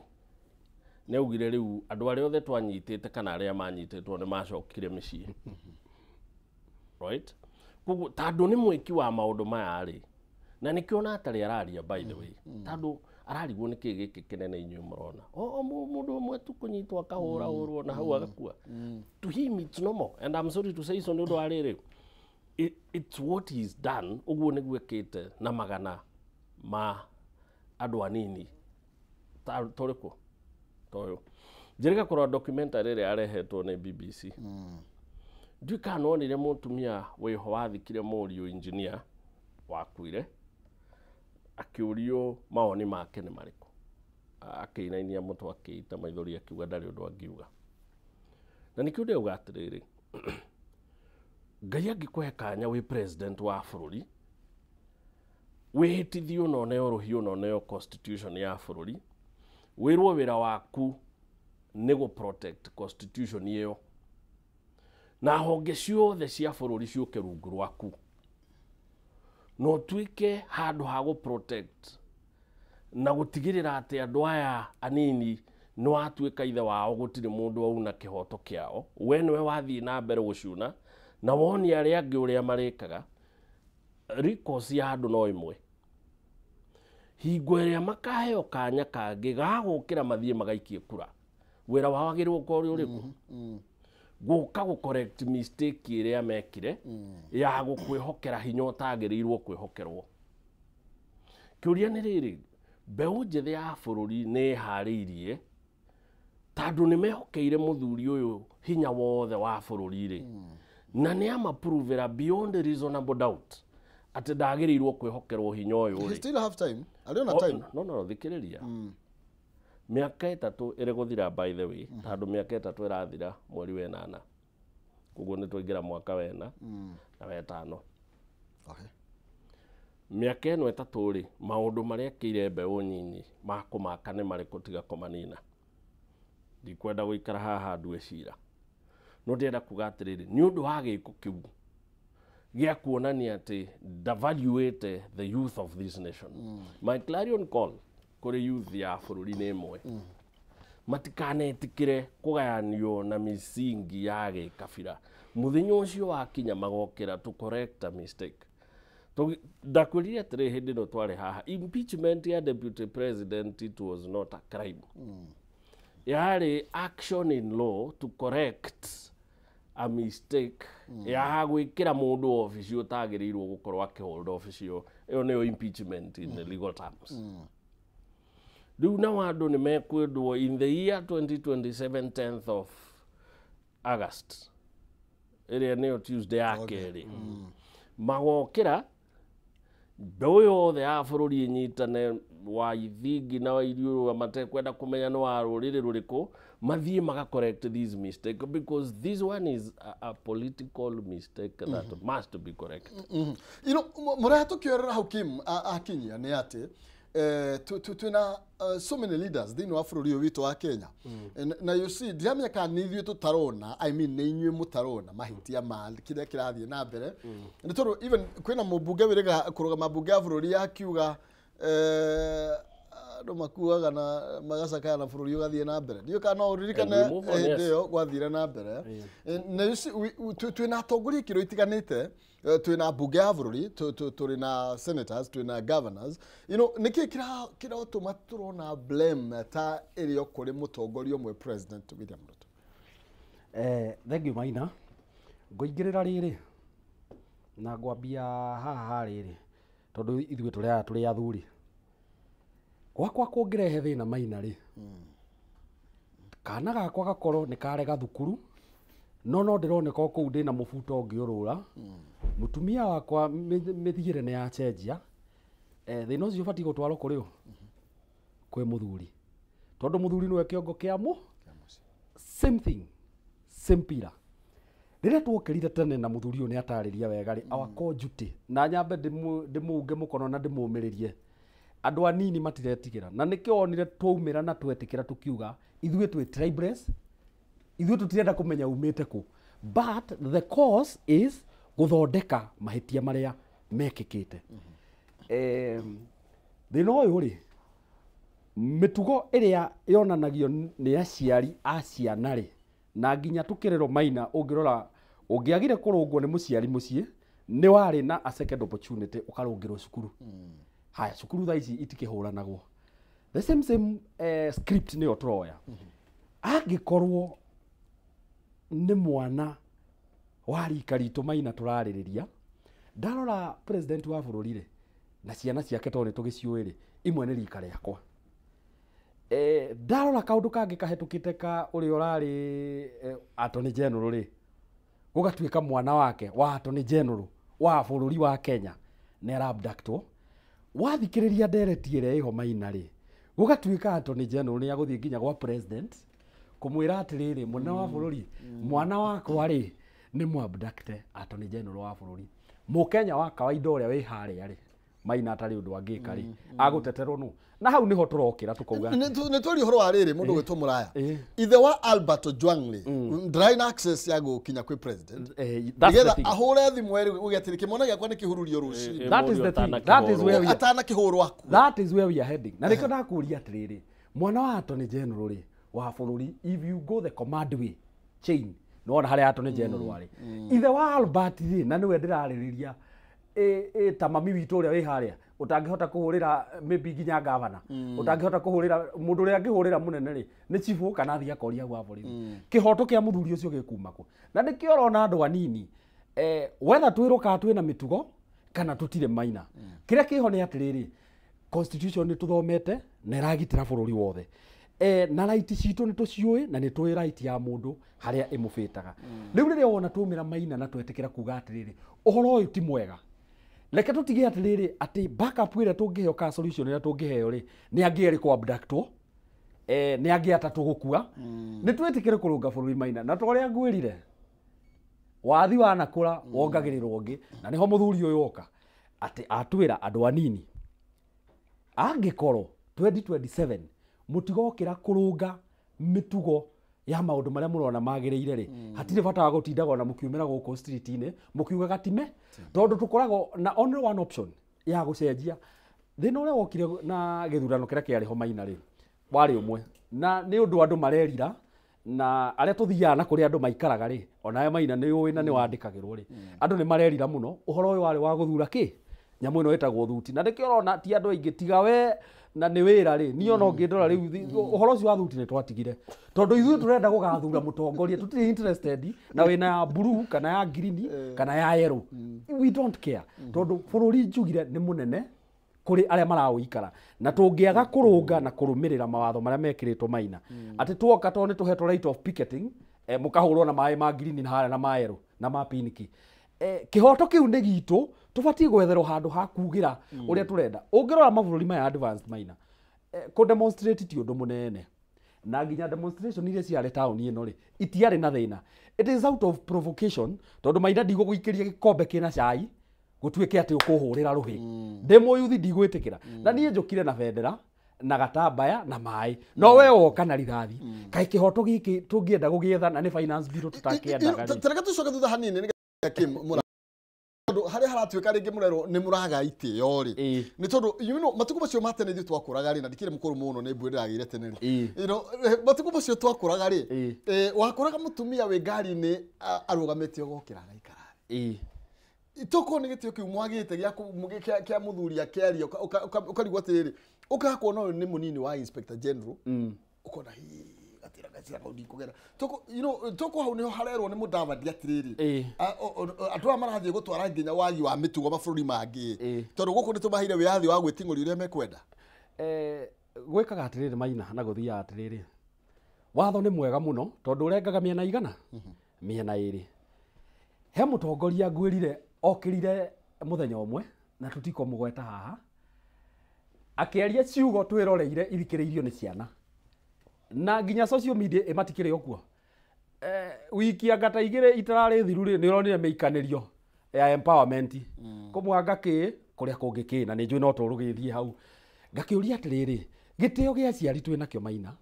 S1: nĩ augire rĩu andũ arĩa othe twanyitĩte kana arĩa manyitĩtwo nĩ macokire mĩciĩ. Right? Koguo tondũ nĩ mwĩki wa maũndũ maya rĩ, na nĩkĩo ona atarĩ araria, by the way, tondũ ararigwo nĩkĩ gĩkĩ kĩnene inyuĩ mũrona o mũndũ ũmwe tu kũnyitwo akahũra hũrwo na hau agakua. To him it's normal, and I'm sorry to say so, nĩ ũndũ wa rĩrĩ, it's what he's done. Ũguo nĩguo ĩkĩte na magana ma andũ anini tũrĩkũ toyũ. Njĩrĩga kũrora documentary ĩrĩa yarehetwo nĩ BBC. Ndiũĩ kana nonire mũtumia wĩho wathikire mũriũ engineer wakuire, akĩũrio mawoni make nĩ marĩkũ, akĩinainia mũtwe, akĩita maithori, akiuga ndarĩ ũndũ angiuga. Na nĩkĩo ndĩrauga atĩrĩrĩ, Ngai angĩkũhe kanya wĩ president wa bũrũri, wĩhĩtithio na ũneo rũhiũ na ũneo constitution ya bũrũri, wĩrwo wĩra waku nĩ gũ protect constitution ĩyo na honge ciothe cia bũrũri ciũke rungu rwaku, na ũtuĩke handũ ha gũ protect na gũtigĩrĩra atĩ andũ aya anini nĩ watuĩka ithe wao, gũtirĩ mũndũ wauna kĩhoto kĩao, we nĩwe wathiĩ na mbere gũciuna na wonia arĩa angĩ ũrĩa marĩkaga. Recourse ya andũ no ĩmwe, hingo ĩrĩa makaheo kanya kangĩ ga gũkĩra mathiĩ magaikie kura, wĩra wao wagĩrĩirwo gũkorwo ũrĩ ũrĩkũ? Gũka gũ correct mistake ĩrĩa mekire ya gũkwĩhokera hinya ũtagĩrĩirwo kwĩhokerwo. Kĩũria nĩ rĩrĩ, mbeũ njĩthĩ ya bũrũri nĩ ĩharĩirie, tondũ nĩ mehokeire mũthuri ũyũ hinya wothe wa bũrũri rĩ, na nĩ amaprovera beyond reasonable doubt atĩ ndagĩrĩirwo kwĩhokerwo hinya ũyũ
S2: He
S1: rĩ?
S2: still have time. Arĩ ona
S1: Oh,
S2: time.
S1: No, thikĩrĩria, mĩaka 3 ĩrĩ gũthira, by the way, tondũ mĩaka 3 ĩrathira mweri wenana, koguo nĩ twaingĩra mwaka wena na wetano. Mĩaka ĩno 3 rĩ, maũndũ marĩa ekĩire mbeũ nyinyi ma kũmaka nĩ marĩkũ tiga kũmanina? Ndikwenda gũikara haha ndue cira, no ndĩrenda kuga atĩrĩrĩ, nĩ ũndũ wa gĩko kĩu gĩa kuonania atĩ ndavaluĩte the youth of this nation. My clarion call kũrĩ youth ya bũrũri nĩ ĩmwe: matikanetĩkĩre kũgayanio na misingi ya gĩkabira. Mũthenya ũcio wakinya magokĩra to correct a mistake. Ndakwĩrire atĩrĩ hĩndĩ ĩno twarĩ haha, impeachment ya deputy president, it was not a crime, yarĩ action in law to correct a mistake ya gwĩkĩra mũndũ obici ũtagĩrĩirwo gũkorwo akĩhold obici ĩyo. Ĩyo nĩyo impeachment in the legal terms. Rĩu nao andũ nĩ mekwĩndwo in the year 2027, 10th of August, ĩrĩa nĩyo Tuesday ya kerĩ, magokĩra mbeũ yothe ya bũrũri ĩnyitane, wa ithingi na wa iriũrũa, matekwenda kũmenya nĩ wa rũrĩrĩ rũrĩkũ, mathiĩ maga correct this mistake, because this one is a political mistake that must be corrected.
S2: Mũrĩa tũkĩorera hau Kim akinyia nĩ atĩ twĩna so many leaders thĩinĩ wa bũrũri ũyũ witũ wa Kenya. Na you see, ndiramenya kana nĩ ithuĩ tũtarona, I mean, nĩ inyuĩ mũtarona mahĩtia ma kĩrĩa kĩrathiĩ na mbere, nĩ tondũ even kwĩna mũmbunge wĩrĩga kũrũgama mbunge ya bũrũri akiuga andũ makuaga na magacakaya na bũrũri ũgathiĩ na mbere. Ndiũĩ kana no ũririkane.
S1: And we move on,
S2: Hĩndĩ
S1: yes.
S2: ĩyo gwathire na mbere. Na you see, twĩna atongoria ikĩro itiganĩte, twĩna mbunge ya bũrũri, tũrĩ na senators, twĩna governors. Nĩkĩ kĩratũma tũrona blame ta ĩrĩ o kũrĩ mũtongoria ũmwe, President William Ruto?
S3: Thank you, Maina. Ngũingĩrĩra rĩrĩ na ngwambia haha rĩrĩ, tondũ ithuĩ tũrĩ aya tũrĩ athuri. Gwakwa kũngĩrehe thĩna, Maina rĩ, kana gakwa gakorwo nĩ karega thukuru, no ndĩroneka o kũu ndĩna mũbuto ũngĩũrũra, mũtumia wakwa mĩthiĩre nĩ yacenjia, thĩna ũcio ũbatiĩ gũtwarwo kũrĩ ũ? Kwĩ mũthuri, tondũ mũthuri nĩwe kĩongo kĩa mũ. Same thing, same pillar. Rĩrĩa twokĩrire tene na mũthuri ũyũ nĩ atarĩria wega rĩ, our core duty, na nyambe ndĩmũunge mũkono na ndĩmũmĩrĩrie, andũ anini matiretigĩra, na nĩkĩo wonire twaumĩra na twetĩkĩra tũkiuga ithuĩ twĩ tribeless, ithuĩ tũtirenda kũmenya umĩte kũ, but the cause is gũthondeka mahĩtia marĩa mekĩkĩte. Thĩna ũyũ rĩ, mĩtugo ĩrĩa yonanagio nĩ aciari a ciana rĩ, na nginya tũkĩrerwo, Maina, ũngĩrora ũngĩagire kũrũngwo nĩ mũciari mũciĩ Nĩ warĩ na a second opportunity ũkarũngĩrwo cukuru. Haya, cukuru thaa ici itikĩhũranagwo. The same script nĩyo tũroya. Angĩkorwo nĩ mwana wa rika ritũ Maina tũrarĩrĩria, ndarora president wa bũrũri rĩ, na ciana ciake tondũ nĩ tũgĩciũĩ rĩ, imwe nĩ rika rĩakwa. Ndarora kaũndũ kangĩ kahĩtũkĩte ka ũrĩa ũrarĩ Attorney General rĩ, gũgatuĩka mwana wake wa Attorney General wa bũrũri wa Kenya nĩ ara-abductwo. Wathikĩrĩria ndereti ĩrĩa ĩho Maina rĩ, gũgatuĩka Attorney General nĩ agũthiĩ nginya gwa president kũmwĩra atĩrĩrĩ, mũnene wa bũrũri, mwana wakwa rĩ nĩ mu-abducte. Attorney General wa bũrũri, mũkenya wa kawaida ũrĩa wĩ harĩa rĩ, Maina atarĩ ũndũ angĩka rĩ, agũteterwo nũ? Na hau nĩho tũrokĩra tũkauga
S2: Nĩ twaria ũhoro wa rĩrĩ mũndũ gwĩtwo Mũraya, ithe wa Albert Ojwang rĩ, ndarĩ na access ya gũkinya kwĩ president
S3: nĩgetha
S2: ahũre thimũ erĩ uge atĩrĩ, kĩmwana gĩakwa nĩ kĩhururio rũcinĩ.
S3: That is the thing. That is where we are.
S2: Atanakĩhũrwo akue.
S3: That is where we are heading. Na nĩkĩo ndakũria atĩrĩrĩ, mwana wa Attorney General rĩ wa bũrũri, if you go the command way chain, nĩwona harĩa Attorney General arĩ, ithe wa Albert rĩ, na nĩwe ndĩrarĩrĩria, ta mami witũ ũrĩa wĩ harĩa ũtangĩhota kũhũrĩra maybe nginya gavana, ũtangĩhota kũhũrĩra mũndũ ũrĩa angĩhũrĩra mũnene rĩ nĩ chifu kana athiĩ akoria hau wa borithi, kĩhoto kĩa mũthuri ũcio gĩkuma kũ? Na nĩkĩo ũrona andũ anini, whether twĩrwo kana twĩna mĩtugo kana tũtirĩ, Maina, kĩrĩa kĩho nĩ atĩrĩrĩ, constitution nĩ tũthomete na ĩragitĩra bũrũri wothe, na right citũ nĩ tũciũĩ na nĩ tũĩ right ya mũndũ harĩa ĩmũbĩtaga. Rĩu rĩrĩa wona tũmĩra Maina na twetĩkĩra kuga atĩrĩrĩ, ũhoro ũyũ ti mwega, reke tũtige atĩrĩrĩ atĩ backup ĩrĩa tũngĩheo kana solution ĩrĩa tũngĩheo rĩ nĩ angĩ erĩ kũ abductwo, nĩ angĩ atatũ gũkua, nĩ twĩtĩkĩre kũrũnga bũrũri, Maina. Na torĩa ngwĩrire, wathi wanakũra wongagĩrĩrwo ũngĩ, na nĩho mũthuri ũyũ oka atĩ atwĩra andũ anini, angĩkorwo 2027 mũtigokĩra kũrũnga mĩtugo ya maũndũ marĩa mũrona magĩrĩire rĩ, hatirĩ bata wa gũtindaga ona mũkiumĩra gũkũ street-inĩ mũkiugaga time, tondũ tũkoragwo na only one option ya gũcenjia thĩna ũrĩa wokire na gĩthurano kĩrĩa kĩarĩ ho, Maina rĩ, warĩ ũmwe na nĩ ũndũ andũ marerira na arĩa tũthiaga na kũrĩa andũ maikaraga rĩ, onawe Maina nĩ ũĩ na nĩ wandĩkagĩrwo rĩ, andũ nĩ marerira mũno ũhoro ũyũ warĩ wa gũthura kĩ nyamũ ĩno ĩtagwo thuti. Na nĩkĩo ũrona ti andũ aingĩ tiga we na nĩ wĩra rĩ, niĩ ona ũngĩndora rĩu ũhoro ũcio wa thuti nĩ twatigire, tondũ ithuĩ tũrenda gũgathura mũtongoria, tũtirĩ interested na wĩna ya blue kana ya green kana ya yellow, we don't care, tondũ bũrũri njugire nĩ mũnene kũrĩ arĩa maraũikara, na tũngĩaga kũrũnga na kũrũmĩrĩra mawatho marĩa mekĩrĩtwo, Maina, atĩ tuoka tondũ nĩ tũhetwo right of picketing, mũkahũrwo na maĩ ma green na harĩa na ma yellow na ma pink, kĩhoto kĩu nĩ gitũ, tũbatiĩ gwetherwo handũ ha kugĩra ũrĩa tũrenda. Ũngĩrora mabũrũri maya advanced, Maina, kũ demonstrate ti ũndũ mũnene, na nginya demonstration iria ciarĩ taũni ĩno rĩ itiarĩ na thĩna. It is out of provocation, tondũ Maina ndigũgũikĩria gĩkombe kĩna cai gũtuĩke atĩ ũkũhũrĩra rũhĩ. Ndĩ mũyuthi, ndigwĩtĩkĩra, na niĩ njũkire na bendera na gatambaya na maĩ, no we woka na rithathi. Kaĩ kĩhoto gĩkĩ tũngĩenda gũgĩetha na nĩ finance bill tũtakĩendaga rĩ?
S2: Tareke tũcoke thutha hanini nĩgetha kĩ tondũ harĩa haratuĩka rĩngĩ mũrerwo nĩ mũraga itĩo rĩ, nĩ tondũ matukũ macio ma tene ithuĩ twakũraga rĩ, na ndikĩrĩ mũkũrũ mũno, nĩ mbuĩ ndĩragĩire tene rĩ, matukũ macio twakũraga rĩ, wakũraga mũtumia wĩ ngari-inĩ arũgamĩte ũgokĩra agaikara thĩ. Tokorwo nĩ gĩtĩo kĩu mwagĩte kĩa mũthuri akĩaria, ũkarigwo atĩrĩrĩ, ũkaga kuona ũyũ nĩ mũnini wa inspector general, ũkona hii gatira gacira kau ndikũgera. Toko toko hau niho harerwo nĩ Mudavadi atĩrĩrĩ, andũ aya marathiĩ gũtwara nginya wagi wa mĩtugo mabũrũri mangĩ, tondũ gũkũ nĩ tũmaheire wĩyathi wa gwĩting'ũria ũrĩa mekwenda.
S3: Gwĩkaga atĩrĩrĩ, Maina, na gũthiaga atĩrĩrĩ, watho nĩ mwega mũno tondũ ũrengaga mĩena igana mĩena ĩrĩ. He mũtongoria ngwĩrire okĩrire mũthenya ũmwe na tũtikũmũgweta haha, akĩaria ciugo twĩroreire ithikĩrĩirio nĩ ciana na nginya social media ĩmatikĩrĩ o kuo. Wiki anga ta igĩrĩ itararĩ thiru rĩ, nĩ ũronire mĩikanĩrio ya empowerment kũmwanga kĩ kũrĩa kũngĩ kĩ, na nĩ njũĩ no tũrũgĩthiĩ hau. Ngakĩũria atĩrĩrĩ, gĩtĩo gĩa aciari twĩ nakĩo, Maina,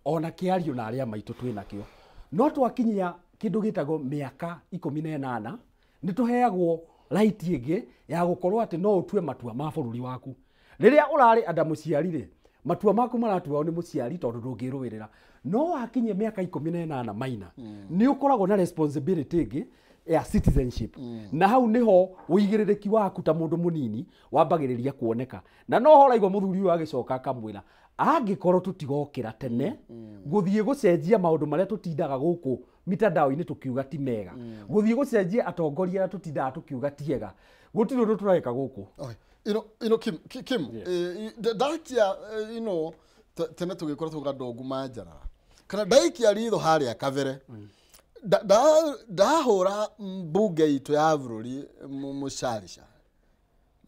S3: ona kĩario na arĩa maitũ twĩ nakĩo, no twakinyia kĩndũ gĩtagwo mĩaka 18 nĩ tũheagwo right ĩngĩ ya gũkorwo atĩ no ũtue matua ma bũrũri waku. Rĩrĩa ũrarĩ anda mũciari rĩ, matua maku maratuao nĩ mũciari tondũ ndũngĩrũĩrĩra, no wakinyia mĩaka 18, Maina, nĩ ũkoragwo na responsibility ĩngĩ ya citizenship. Na hau niho uigĩrĩrĩki waku ta mũndũ mũnini wambagĩrĩria kuoneka. Na no ho raigua mũthuri ũyũ agĩcoka akamwĩra angĩkorwo tũtigokĩra tene gũthiĩ gũcenjia maũndũ marĩa tũtindaga gũkũ mitandao-inĩ tũkiuga ti mega, gũthiĩ gũcenjia atongoria arĩa tũtindaga tũkiuga ti ega, gũtirĩ ũndũ tũreka gũkũ.
S2: You know, Kim, ndakia, you know, tene tũgĩkora tuga ndongu manjara kana ndaikia ritho harĩa kabere ndahũra mbunge itũ ya bũrũri mũcarica,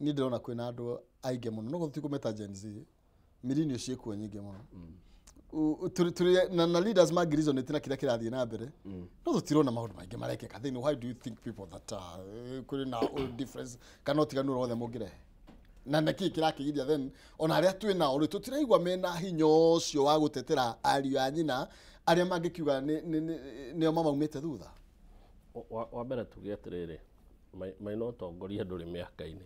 S2: niĩ ndĩrona kwĩna andũ aingĩ mũno no gũthiĩ kũmeta Gen Z, millennial ciĩkuo nyingĩ mũno. Na leaders mangĩresonate na kĩrĩa kĩrathiĩ na mbere, no tũtirona maũndũ maingĩ marekĩka thĩinĩ. Why do you think people that kũrĩ na difference kana ũtiganu wothe mũngĩrehe na nĩkĩ kĩrakĩgiria then ona arĩa twĩ nao rĩ tũtiraigua mena hinya ũcio wa gũtetera ariũ a nyina arĩa mangĩkiuga nĩo mamaumĩte thutha?
S1: Wa mbere tuge atĩrĩrĩ, maina ũtongoria ndũrĩ mĩaka-inĩ.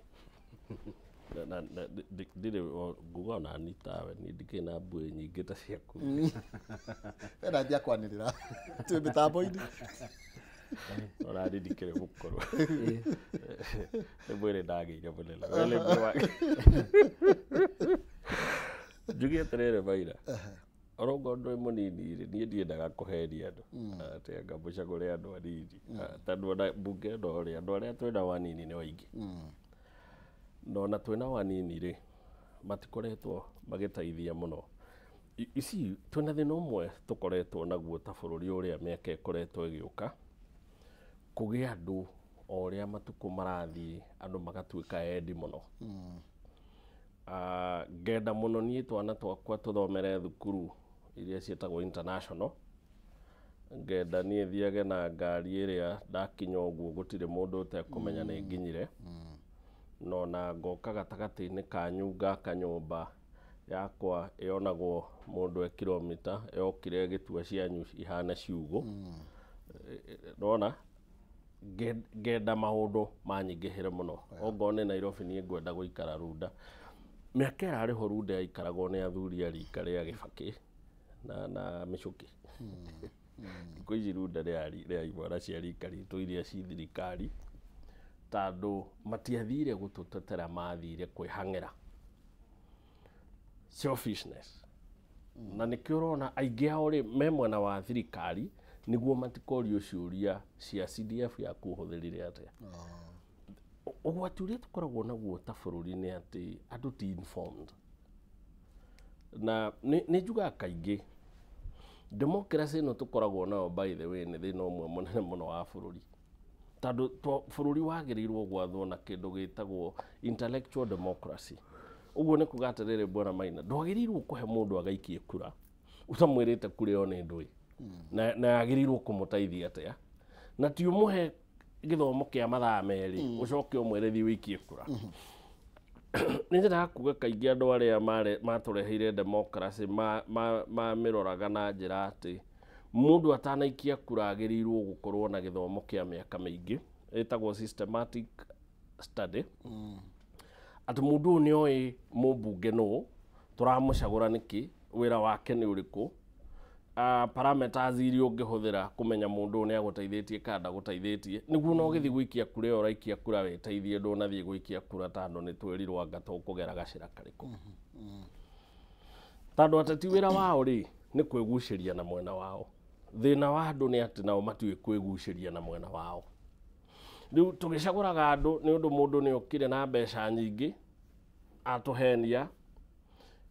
S1: Na ndirĩ nguga ona ni tawe niĩ ndikĩrĩ na mbuĩ nyingĩ ta ciaku.
S2: Wena njia kwanĩrĩra twĩ mĩtambo-inĩ.
S1: Ona niĩ ndikĩrĩ mũkũrũ, nĩ mwĩrĩ ndagĩire mũnene. Njuge atĩrĩrĩ Maina, orongo ndwĩ mũnini rĩ, niĩ ndiendaga kũhenia andũ atĩ anga mũcagũre andũ anini, tondũ ona mbunge ĩno rĩ, andũ arĩa twĩnao anini nĩ aingĩ, na ona twĩnao anini rĩ, matikoretwo magĩteithia mũno. Ici twĩna thĩna ũmwe tũkoretwo naguo ta bũrũri ũrĩa mĩaka ĩkoretwo ĩgĩũka, kũgĩa andũ o ũrĩa matukũ marathiĩ andũ magatuĩka endi mũno. Ngenda mũno niĩ twana twakwa tũthomere thukuru iria ciĩtagwo international, ngenda niĩ thiage na ngari ĩrĩa ndakinya ũguo gũtirĩ mũndũ ũtekũmenya nĩ nginyire, no na ngoka gatagatĩ-inĩ kanyu ngaka nyũmba yakwa ĩonagwo mũndũ e kilomita yokire ĩgĩtua cianyu ihana ciugũ. Nona ngenda maũndũ manyingĩhĩre mũno. Ongorwo nĩ Nairobi niĩ ngwenda gũikara Runda. Mĩaka ĩrarĩ ho Runda yaikaragwo nĩ athuri a rika rĩa Gĩbakĩ na Mĩcũkĩ. Thikũ ici Runda nĩ imwana cia rika ritũ iria ci thirikari, tondũ matiathire gũtũtetera, mathire kwĩhang'ĩra. Selfishness. Na nĩkĩo ũrona aingĩ ao rĩ me mwena wa thirikari nĩguo matikorio ciũria cia CDF yaku ũhũthĩrire atĩa. Ũgwati ũrĩa tũkoragwo naguo ta bũrũri nĩ atĩ andũ ti informed. Na nĩ njugaga kaingĩ democracy ĩno tũkoragwo nayo by the way nĩ thĩna ũmwe mũnene mũno wa bũrũri, tondũ bũrũri wagĩrĩirwo gwathwo na kĩndũ gĩtagwo intellectual democracy. Ũguo nĩ kuga atĩrĩrĩ, bwana Maina, ndwagĩrĩirwo kũhe mũndũ agaikie kura ũtamwĩrĩte kura ĩyo nĩ ndũĩ na yagĩrĩirwo kũmũteithia atĩa, na ti ũmũhe gĩthomo kĩa mathaa merĩ ũcoke ũmwĩre thiĩ ũikie kura. Nĩ nyendaga kuga kaingĩ andũ arĩa matũreheire democracy mamĩroraga na njĩra atĩ mũndũ atanaikia kura agĩrĩirwo gũkorwo na gĩthomo kĩa mĩaka mĩingĩ ĩtagwo systematic study, atĩ mũndũ ũyũ nĩ oĩ mũmbunge nũ, tũramũcagũra nĩkĩ, wĩra wake nĩ ũrĩkũ, parameters iria ũngĩhũthĩra kũmenya mũndũ ũyũ nĩ agũteithĩtie kana ndagũteithĩtie, nĩguo no ũgĩthiĩ gũikia kura ĩyo ũraikia kura wĩteithie, ndũnathiĩ gũikia kura tondũ nĩ twĩrirwo anga tũkũgera gacĩra karĩkũ. Tondũ ateti wĩra wao rĩ nĩ kwĩgucĩria na mwena wao. Thĩna wa andũ nĩ atĩ nao matiũĩ kwĩgucĩria na mwena wao. Rĩu tũgĩcagũraga andũ nĩ ũndũ mũndũ nĩ okire na mbeca nyingĩ atũhenia,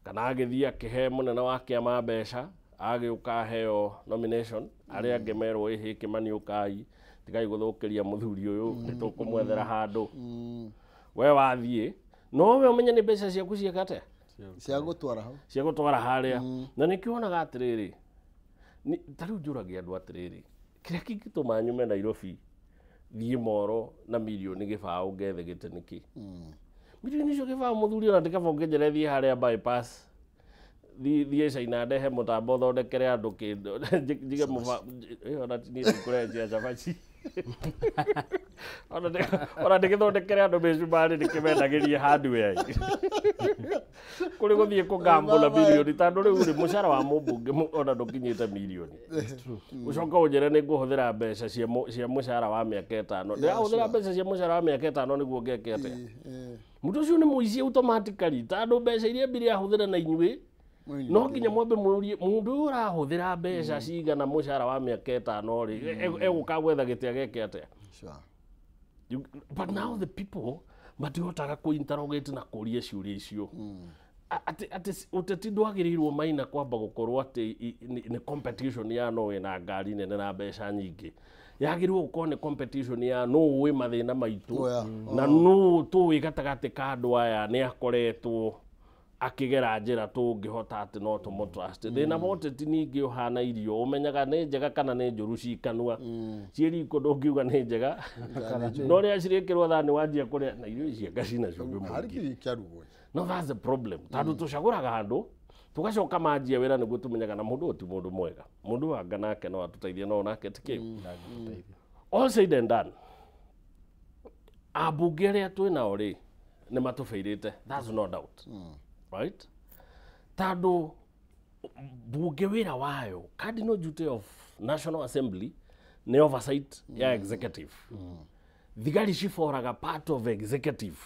S1: kana agĩthiĩ akĩhe mũnene wa kĩama mbeca, agĩũka aheo nomination, arĩa angĩ merwo ĩhĩ Kĩmani ũkai, tigai gũthũkĩria mũthuri ũyũ, nĩ tũkũmwethera handũ. We wathiĩ, no we ũmenye nĩ mbeca ciaku ciĩka atĩa?
S2: Cia gũtwara hau.
S1: Cia gũtwara harĩa. Na nĩkĩo wonaga atĩrĩrĩ, ta rĩu njũragia andũ atĩrĩrĩ, kĩrĩa kĩngĩtũma nyume Nairobi thiĩ Moro na mirioni gĩbaũ ngethe gĩtĩ nĩkĩ? Mirioni icio gĩbaũ mũthuri ona ndĩkaba ũngĩnjĩra thiĩ harĩa bypass, thiĩ China ndehe mũtambo thondekere andũ kĩndũ, njige ona niĩ ndikũrehe cia cabaci. Ona ndĩgĩthondekere andũ mĩcumarĩ ndĩkĩmendagĩrie hardware kũrĩ gũthiĩ kũgambo na mirioni tondũ rĩu rĩ mũcara wa mũmbunge ona ndũkinyĩte mirioni. Ũcoka ũnjĩre nĩ ngũhũthĩra mbeca cia mũcara wa mĩaka 5. Ndĩrahũthĩra mbeca cia mũcara wa mĩaka 5 nĩguo ngeke atĩa? Mũndũ ũcio nĩ mũici automatically tondũ mbeca iria mbiri ahũthĩra na inyuĩ no nginya mwambe mũrie mũndũ ũyũ ũrahũthĩra mbeca cigana mũcara wa mĩaka 5 rĩ egũka gwetha gĩtĩ ageke atĩa? But now the people matihotaga kũ interrogate na kũria ciũria icio. Atĩ ũteti ndwagĩrĩirwo maina kwamba gũkorwo atĩ nĩ competition ya no wĩna ngari nene na mbeca nyingĩ. Yagĩrĩirwo gũkorwo nĩ competition ya no ũĩ mathĩna maitũ na no tũĩ gatagatĩ ka andũ aya nĩ akoretwo akĩgera njĩra tũngĩhota atĩ no tũmũtrust. Thĩna wa ũteti ningĩ ũhana irio ũmenyaga nĩ njega kana nĩ njũru cikanua. Ciĩ riko ndũngiuga nĩ njega no rĩrĩa cirĩkĩrwo thani wanjia kũrĩa na irio ici anga cina cumbĩ mũingĩ. No that's the problem. Tondũ tũcagũraga andũ tũgacoka manjia wĩra nĩguo tũmenyaga na mũndũ ũyũ ti mũndũ mwega. Mũndũ ũyũ anga nake no atũteithie no nake ti kĩu. All said and done, ambunge arĩa twĩ nao rĩ nĩ matũbĩirĩte, that's no doubt. Right? Tondũ bunge wĩra wayo, cardinal duty of National Assembly nĩ oversight ya executive. Thigari ciboraga part of executive.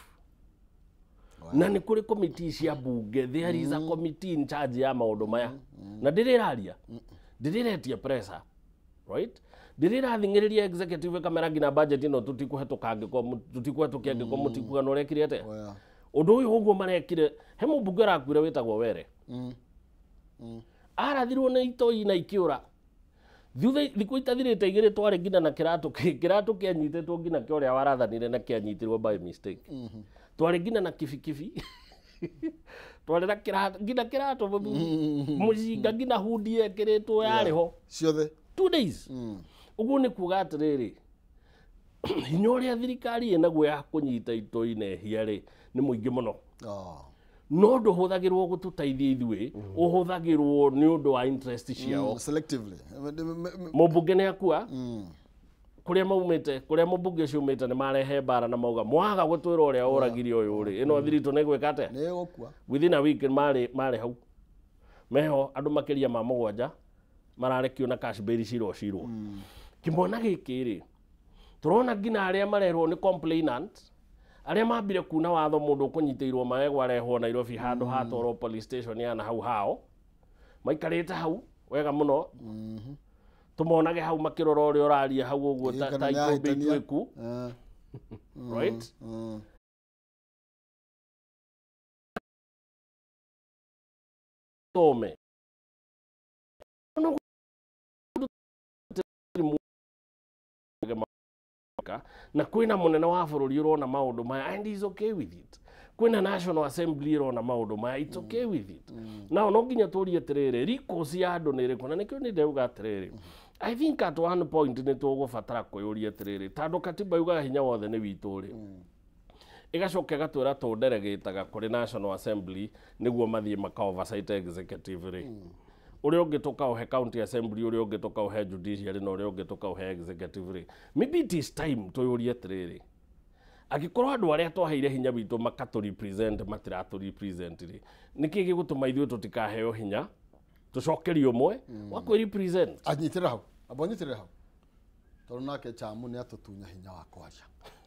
S1: Na nĩ kũrĩ committee cia bunge, there is a committee in charge ya maũndũ maya. Na ndĩrĩraria, ndĩrĩretia pressure, right? Ndĩrĩrathing'ĩrĩria executive ĩkamera nginya budget ĩno tũtikũhetũka angĩkorwo tũtikũhetũkia angĩkorwo mũtikuga na ũrekire atĩa. Ũndũ ũyũ ũguo marekire, he mũmbunge ũrakuire wĩtagwo Were. Arathirwo nĩ itoi na ikĩũra. Thutha thikũ itathirĩte igĩrĩ twarĩ nginya na kĩratũ kĩratũ kĩanyitĩtwo nginya kĩa ũrĩa warathanire na kĩanyitirwo by mistake. Twarĩ nginya na kibikibi. Twarĩ na kĩratũ nginya kĩratũ mũcinga nginya hundi yekĩrĩtwo yarĩ ho.
S2: Ciothe.
S1: 2 days. Ũguo nĩ kuga atĩrĩrĩ, hinya ũrĩa thirikari ĩnaguo ya kũnyita itoi na ehia rĩ nĩ mũingĩ mũno. No ndũhũthagĩrwo gũtũteithia ithuĩ, ũhũthagĩrwo nĩ ũndũ wa interest ciao.
S2: Selectively.
S1: Mũmbunge nĩ akua, kũrĩa maumĩte, kũrĩa mũmbunge ũcio umĩte nĩ marehe mbara na mauga mwaga gũtwĩra ũrĩa ũragire ũyũ rĩ, ĩno thiritũ nĩ ĩgwĩka atĩa?
S2: Nĩ ĩgũkua.
S1: Within a week marĩ hau. Meho andũ makĩria ma 7 mararekio na cash bail cirocirwo. Kĩmwana gĩkĩ rĩ, tũrona nginya arĩa marerwo nĩ complainant arĩa mambire kuna watho mũndũ ũkũnyitĩirwo maegwa arehwo Nairobi handũ hatwarwo police station ya na hau hao maikarĩte hau wega mũno. Tũmonage hau makĩrora ũrĩa ũraria hau ũguo ta ikũmbĩ ituĩku. Right? Tome. Na kwĩna mũnene wa bũrũri ũrona maũndũ maya and he's okay with it. Kwĩna National Assembly ĩrona maũndũ maya, it's okay with it. Now no nginya tũrie atĩrĩrĩ, recourse ya andũ nĩ ĩrĩkũ? Na nĩkĩo nĩ ndauga atĩrĩrĩ, I think at one point nĩ tũgũbatara kwĩyũria atĩrĩrĩ, tondũ katiba yugaga hinya wothe nĩ witũ rĩ, ĩgacoka ĩgatwĩra tũnderegĩtaga kũrĩ National Assembly nĩguo mathiĩ maka oversight executive rĩ. Ũrĩa ũngĩ tũkaũhe county assembly, ũrĩa ũngĩ tũkaũhe judiciary, na ũrĩa ũngĩ tũkaũhe executive rĩ. Maybe it is time tũyũrie atĩrĩrĩ, angĩkorwo andũ arĩa twaheire hinya witũ makatũ represent matiratũ represent rĩ, nĩkĩ gĩgũtũma ithuĩ tũtikaheo hinya tũcokerio ũmwe wa kwĩ represent?
S2: Anyitĩrĩra hau, amba ũnyitĩrĩre hau tondũ nake Chamu nĩ atũtunya hinya wa kwaria,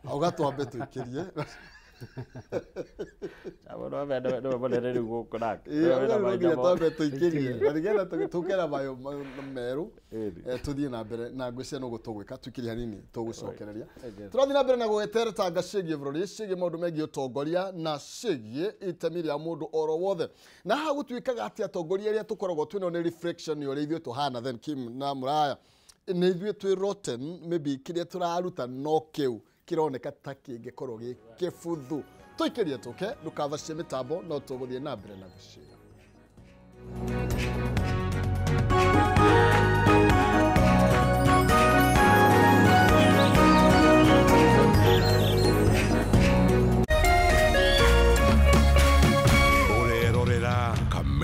S2: auga twambe tũikĩrie. Twambe tũikĩrie na nĩgetha tũkera mayo merũ tũthiĩ na mbere na ngwĩciria nũguo tũgwĩka tũikĩrie hanini tũgũcokereria. Tũrathiĩ na mbere na gũgĩteretanga ciĩgiĩ bũrũri, ciĩgiĩ maũndũ megiĩ ũtongoria na ciĩgiĩ itemi rĩa mũndũ oro wothe. Na haha gũtuĩkaga atĩ atongoria arĩa tũkoragwo twĩnao nĩ reflection ya ũrĩa ithuĩ tũhana. Then Kim na Muraya nĩ ithuĩ twĩ rotten, maybe kĩrĩa tũraruta no kĩu kĩroneka ta kĩngĩkorwo gĩ kĩbuthu. Tũikĩrie tũke, ndũkavacie mĩtambo, no tũgũthiĩ na mbere na gũciĩ.